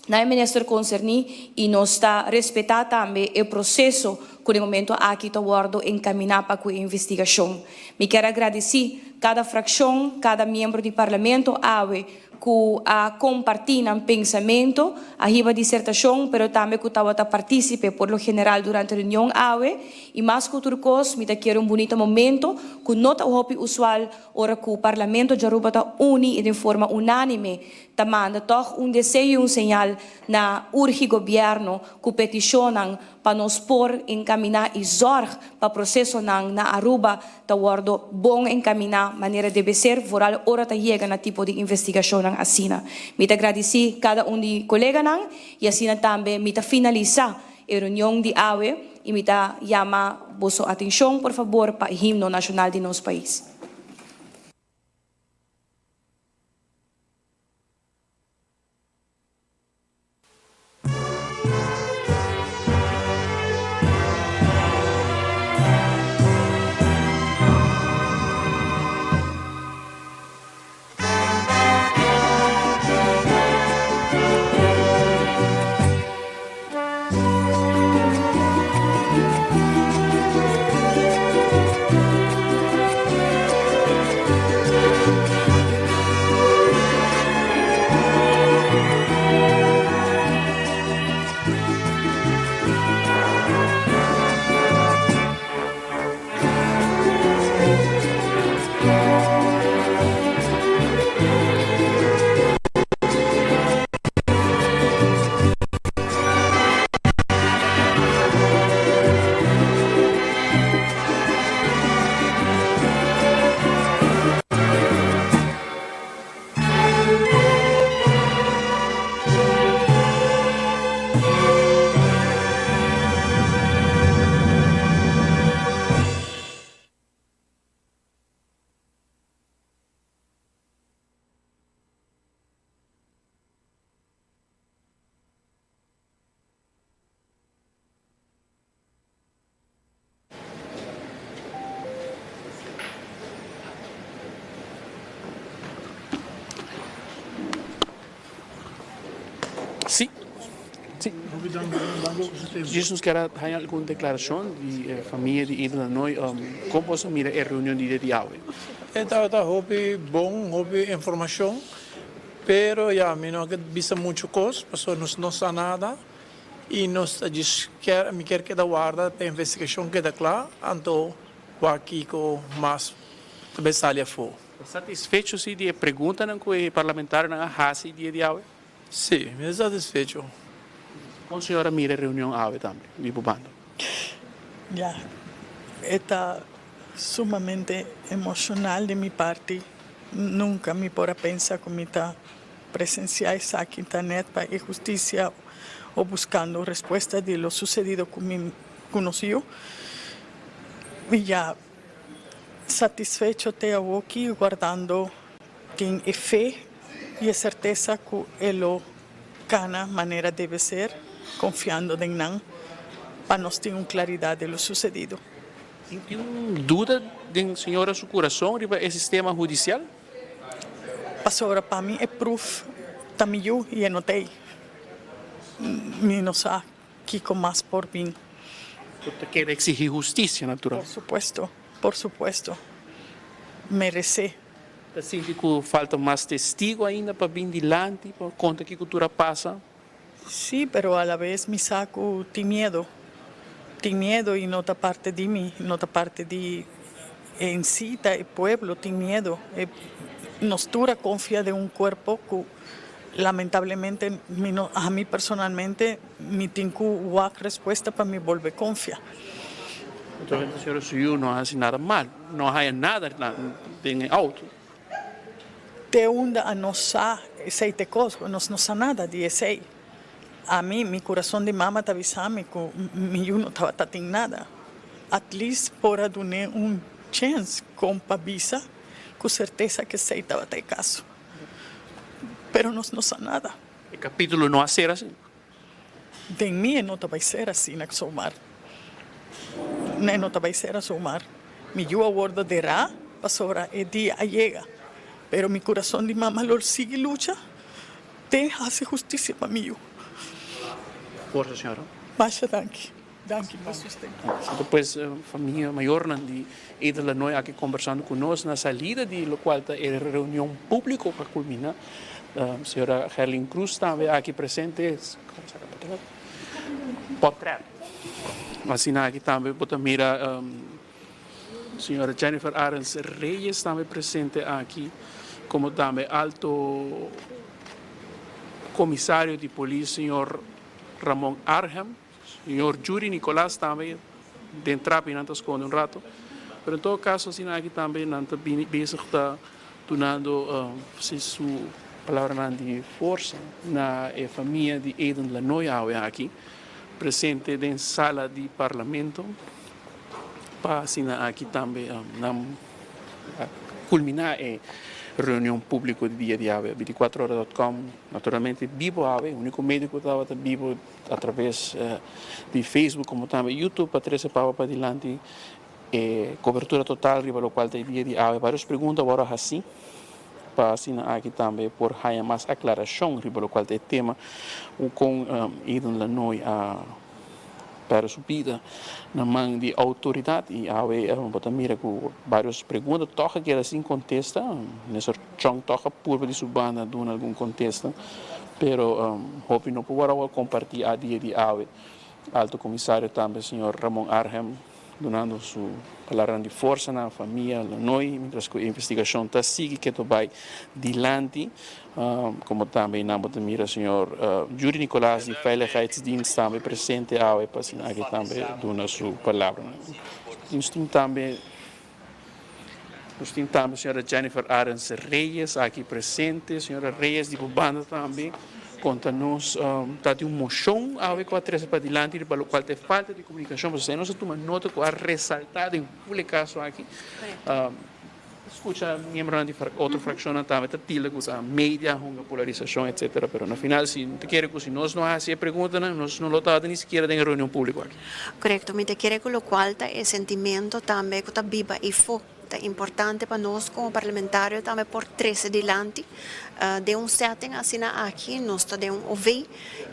Na e minister concerni y nos ta respeta tambe e proceso cu den momento aki ta wordo encamina pa cu e investigacion. Mi kier a gradici cada fraccion, cada miembro di Parlamento awe cu a comparti nan pensamento, a hiba disertacion, pero tambe cu tabata participe por lo general durante reunion awe. Y mas cu tur cos mi ta kier un bunita momento cu no ta hopi usual ora cu Parlamento di Aruba ta uni y den forma unanime Ta manda tòg un deseo i un señal na urgi gobièrnu ku petishonnan pa nos por enkaminá i zòrg pa prosesonan na Aruba ta wòrdu bon enkaminá manera debe ser, vooral ora ta yega na tipo di investigashonnan. situacionnan asina. Mi ta gradici cada un di coleganan y asina tambe mi ta finalisa e reunion di awe y mi ta yama boso atencion por fabor pa e himno nacional di nos pais.
Sí. Sí. Djis nos kier a haña algun declaracion di e famia di Eden Lanoy. Con boso a mira e reunion di dia di awe?
E tabata hopi bon, hopi informacion, pero ya mi no a bisa mucho cos pasobra nos no sa nada. Y nos ta djis kier, mi kier keda warda pa e investigacion keda cla, anto wak kico mas ta bay sali afo.
Ta satisfecho si di e preguntanan cu e parlamentarionan a haci dia di awe?
Si, mi ta satisfecho.
Con señor a mira e reunion awe tambe di bo banda?
Ya, e ta sumamente emocional di mi parti. Nunca mi por a pensa cu mi ta Presenciá esaki ta net pa e husticia o buscando respuesta di lo sucedido cu mi cu nos yu. Mi ya satisfecho te awoki guardando tin e fe y e certeza cu e lo cana manera debe ser confiando den nan pa nos tin un claridad di lo sucedido.
Tin un duda den señora su curason riba e sistema hudicial?
Pasobra pa mi e proof ta mi yu y e no ta ey. Mi no sa kico mas por bin.
Bo ta kere exigi husticia natural.
Por supuesto, por supuesto. Merece.
Ta sinti cu falta mas testigo ainda pa bin dilanti pa conta kico tur a pasa?
Sí, pero a la vez mi sa cu tin miedo. Tin miedo y no ta parte di mi, no ta parte di en sí, ta e pueblo tin miedo. E nos tur a confia den un cuerpo cu lamentablemente mi no, ami personalmente mi tin cu wak respuesta pa mi bolbe confia.
Naturalmente señora su yu no a haci nada malo, no a haya nada den e auto.
Te unda a nos sa esei te kos, ku nos no sa nada di esei. Ami, mi kurason di mama ta bisa mi ku mi yu no tabata tin nada. At least por a dun'é un chèns kon pa bisa ku sertesa ku esei tabata e kaso. Pero nos no sa nada.
E kapítulo no a ser asina.
Den mi e no ta bai ser asina zomaar. E no ta bai ser azomaar. Mi yu a wordo derá pasobra e dia a yega. Pero mi kurason di mama lo sigui lucha te hasi hustisia pa mi yu.
Forsa señora.
Masha danki. Danki pa sosten.
Anto pues famia mayornan di Edel Lanoy aki kombersando ku nos na salida di lokual ta e reunion públiko pa kulminá. Señora Gerlin Cruz tambe aki presente. Potret. Asina aki tambe bo ta mira señora Jennifer Arends Reyes tambe presente aki komo tambe alto komisario di polis señor Ramon Arnhem. Señor Jury Nicolas tambe den trapi nan ta sconde un rato. Pero en todo caso asina aki tambe nan ta bini bezig ta dunando si su. Palabranan di forsa na e famia di Eden Lanoy awe aki presente den sala di Parlamento pa asina aki tambe nan culmina e reunion publico di dia di awe. Binticuatro ora dot com naturalmente bibo awe, unico medio cu tabata bibo a traves di Facebook como tambe YouTube pa trece papa padilanti e cobertura total riba locual ta e dia di awe. Varios pregunta awor a haci pa asina aki tambe por haya mas aclaracion riba locual ta e tema con Eden Lanoy a perde su bida na man di autoridad y awe bo ta mira cu varios pregunta toch a keda sin contesta. Minister Chong toch a purba di su banda duna algun contesta pero hopi no por worde comparti a dia di awe. Alto Comisario tambe señor Ramon Arnhem dunando su palabranan di forsa na famia Lanoy mientras cu e investigacion ta sigui keto bay dilanti. Como tambe nan bo ta mira señor Judy Nicolaas di Veiligheidsdienst tambe presente awe pa asina aki tambe duna su palabranan. Nos tin tambe nos tin tambe señora Jennifer Arends Reyes aki presente. Señora Reyes di bo banda tambe konta nos ta di un moshon awe ku a trese padilanti riba lokual ta e falta di komunikashon pasobra nos a tuma nota ku a resalta den ful e kaso aki. Skucha miembronan di otro frakshonnan tambe ta tilda ku sa media hunga polarisashon etcetera pero na final si mi ta kere ku si nos no hasi e preguntanan nos no lo tabata ni sikiera den e reunion públiko aki.
Korekto, mi ta kere ku lokual ta e sentimento tambe ku ta biba eyfo ta importante pa nos komo parlamentario tambe por trese dilanti den un setting asina aki nos ta den un OV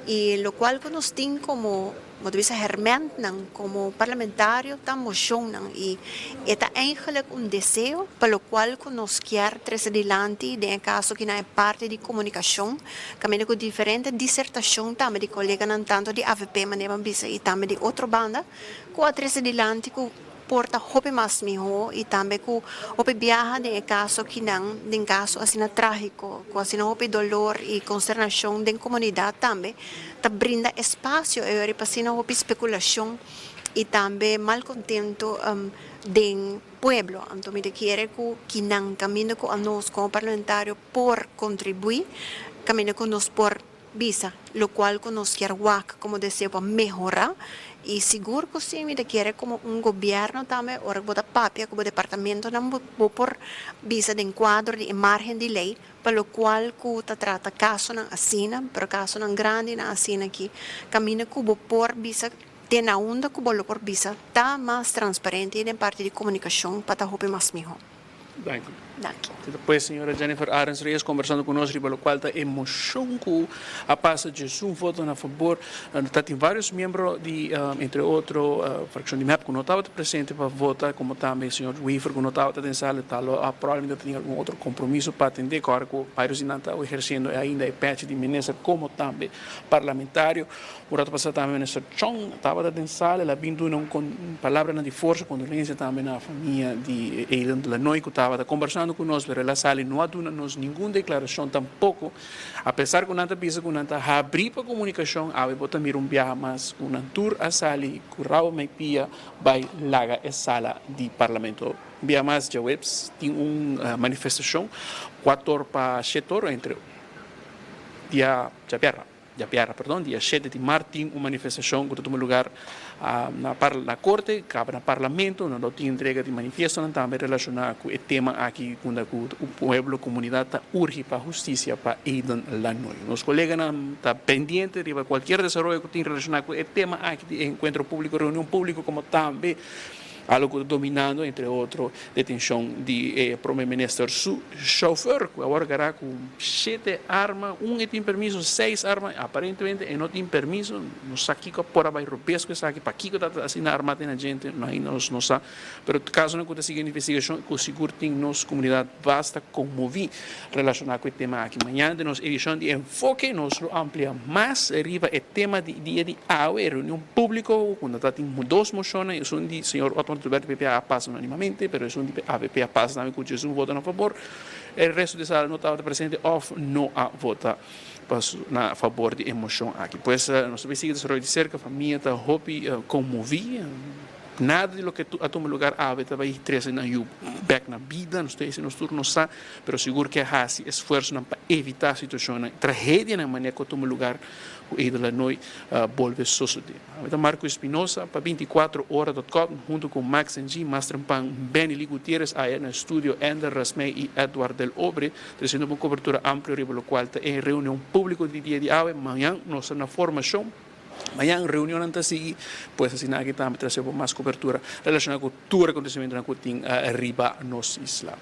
i lokual ku nos tin komo Bo ta bisa hermentnan como parlamentario ta mocionnan y e ta eigenlijk un deseo pa locual cu nos kier trece dilanti den e caso aki na e parti di comunicacion caminda cu diferente disertacion tambe di coleganan tanto di avp manera bo a bisa y tambe di otro banda cu a trece dilanti cu por ta hopi mas miho y tambe cu hopi biaha den e caso akinan, den caso asina tragico, cu asina hopi dolor y consternacion den comunidad tambe, ta brinda espacio e ora pa asina hopi speculacion y tambe malcontento den pueblo. Anto mi ta kere cu kinan caminda cu anos como parlamentario por contribui, caminda cu nos por. Bisa locual cu nos kier wak como deseo pa mehora y sigur cu si mi ta kere como un gobierno tambe ora cu bo ta papia cu bo departamentonan bo por bisa den cuadro di e margen di ley pa locual cu ta trata casonan asina pero casonan grandinan asina aki caminda cu bo por bisa te na unda cu bo lo por bisa ta mas transparente y den parti di comunicacion pa ta hopi mas miho.
Danki.
Danki.
Despues señora Jennifer Arends Reyes conversando cu nos riba locual ta e mocion cu a pasa djesun voto na fabor. Ta tin varios miembro di entre otro fraccion di mep cu no tabata presente pa vota como tambe señor Wever cu no tabata den sala ta lo a probablemente ta tin algun otro compromiso pa atende cu ora cu varios di nan ta eherciendo ainda e pechi di minister como tambe parlamentario. Un rato pasá tambe Minister Chong tabata den sala, el a bin duna un palabranan di forsa, kondolensia tambe na famia di Aidan Lanoy ku tabata kombersando ku nos, pero el a sali no a duna nos ningun deklarashon tampoko, apesar ku nan ta bisa ku nan ta habrí pa komunikashon, awe bo ta mira un biaha mas ku nan tur a sali ku rabo mei pia bai laga e sala di Parlamento. Un biaha mas djaweps tin un manifestashon kuator pa shetor entre dia djabièrnè. Djabièrnè, perdon, dia shete di mart tin un manifestashon ku ta tuma lugar na na korte, kaba na parlamento, nan lo tin entrega di manifiestonan tambe relashoná ku e tema aki unda ku pueblo, komunidat ta urgi pa hustisia pa Eden Lanoy. Nos koleganan ta pendiente riba kualkier desaroyo ku tin relashoná ku e tema aki di e enkuentro públiko, reunion públiko komo tambe Algo cu ta dominando entre otro detencion di e prome minister su chauffeur cu a worde gara cu shete arma, un e tin permiso, seis arma, aparentemente e no tin permiso, no sa kico a por a bay robes cu esaki, pakico ta asina arma den agente, no ainda nos no sa, pero casonan cu ta sigui investigacion cu sigur tin nos comunidad basta conmovi relaciona cu e tema aki. Mañana den nos edicion di Enfoke nos lo amplia mas riba e tema di dia di awe, e reunion publico cu ta tin dos mocionnan, esun di señor Otmar Oduber di PPA a pasa unanimamente, pero esun di avp a pasa tambe cu djesun voto na fabor, e resto di sala no tabata presente of no a vota na fabor di e mocion aki. Pues nos ta bay sigui desaroyo di cerca, famia ta hopi conmovi. Nada di loke a tuma lugar awe ta bai trese nan yu bek na bida, nos ta hasi nos tur nos sa, pero sigur ke hasi esfuersonan pa evita situashonnan, tragedianan manera ku a tuma lugar ku Edel Lanoy bolbe sosode. Ami ta Marco Espinosa pa 24 ora dot com hunto ku Max NG, Master Pan, Benny Lee Gutierrez aya na studio Ender Rasmey y Edward Del Obre tresiendo un cobertura amplio riba locual ta e reunion publico di dia di awe. Mañan nos ta na formacion. Mañan reunionnan ta sigui, pues asina aki tambe ta recibi mas cobertura relaciona cu tur acontecimentonan cu tin riba nos isla.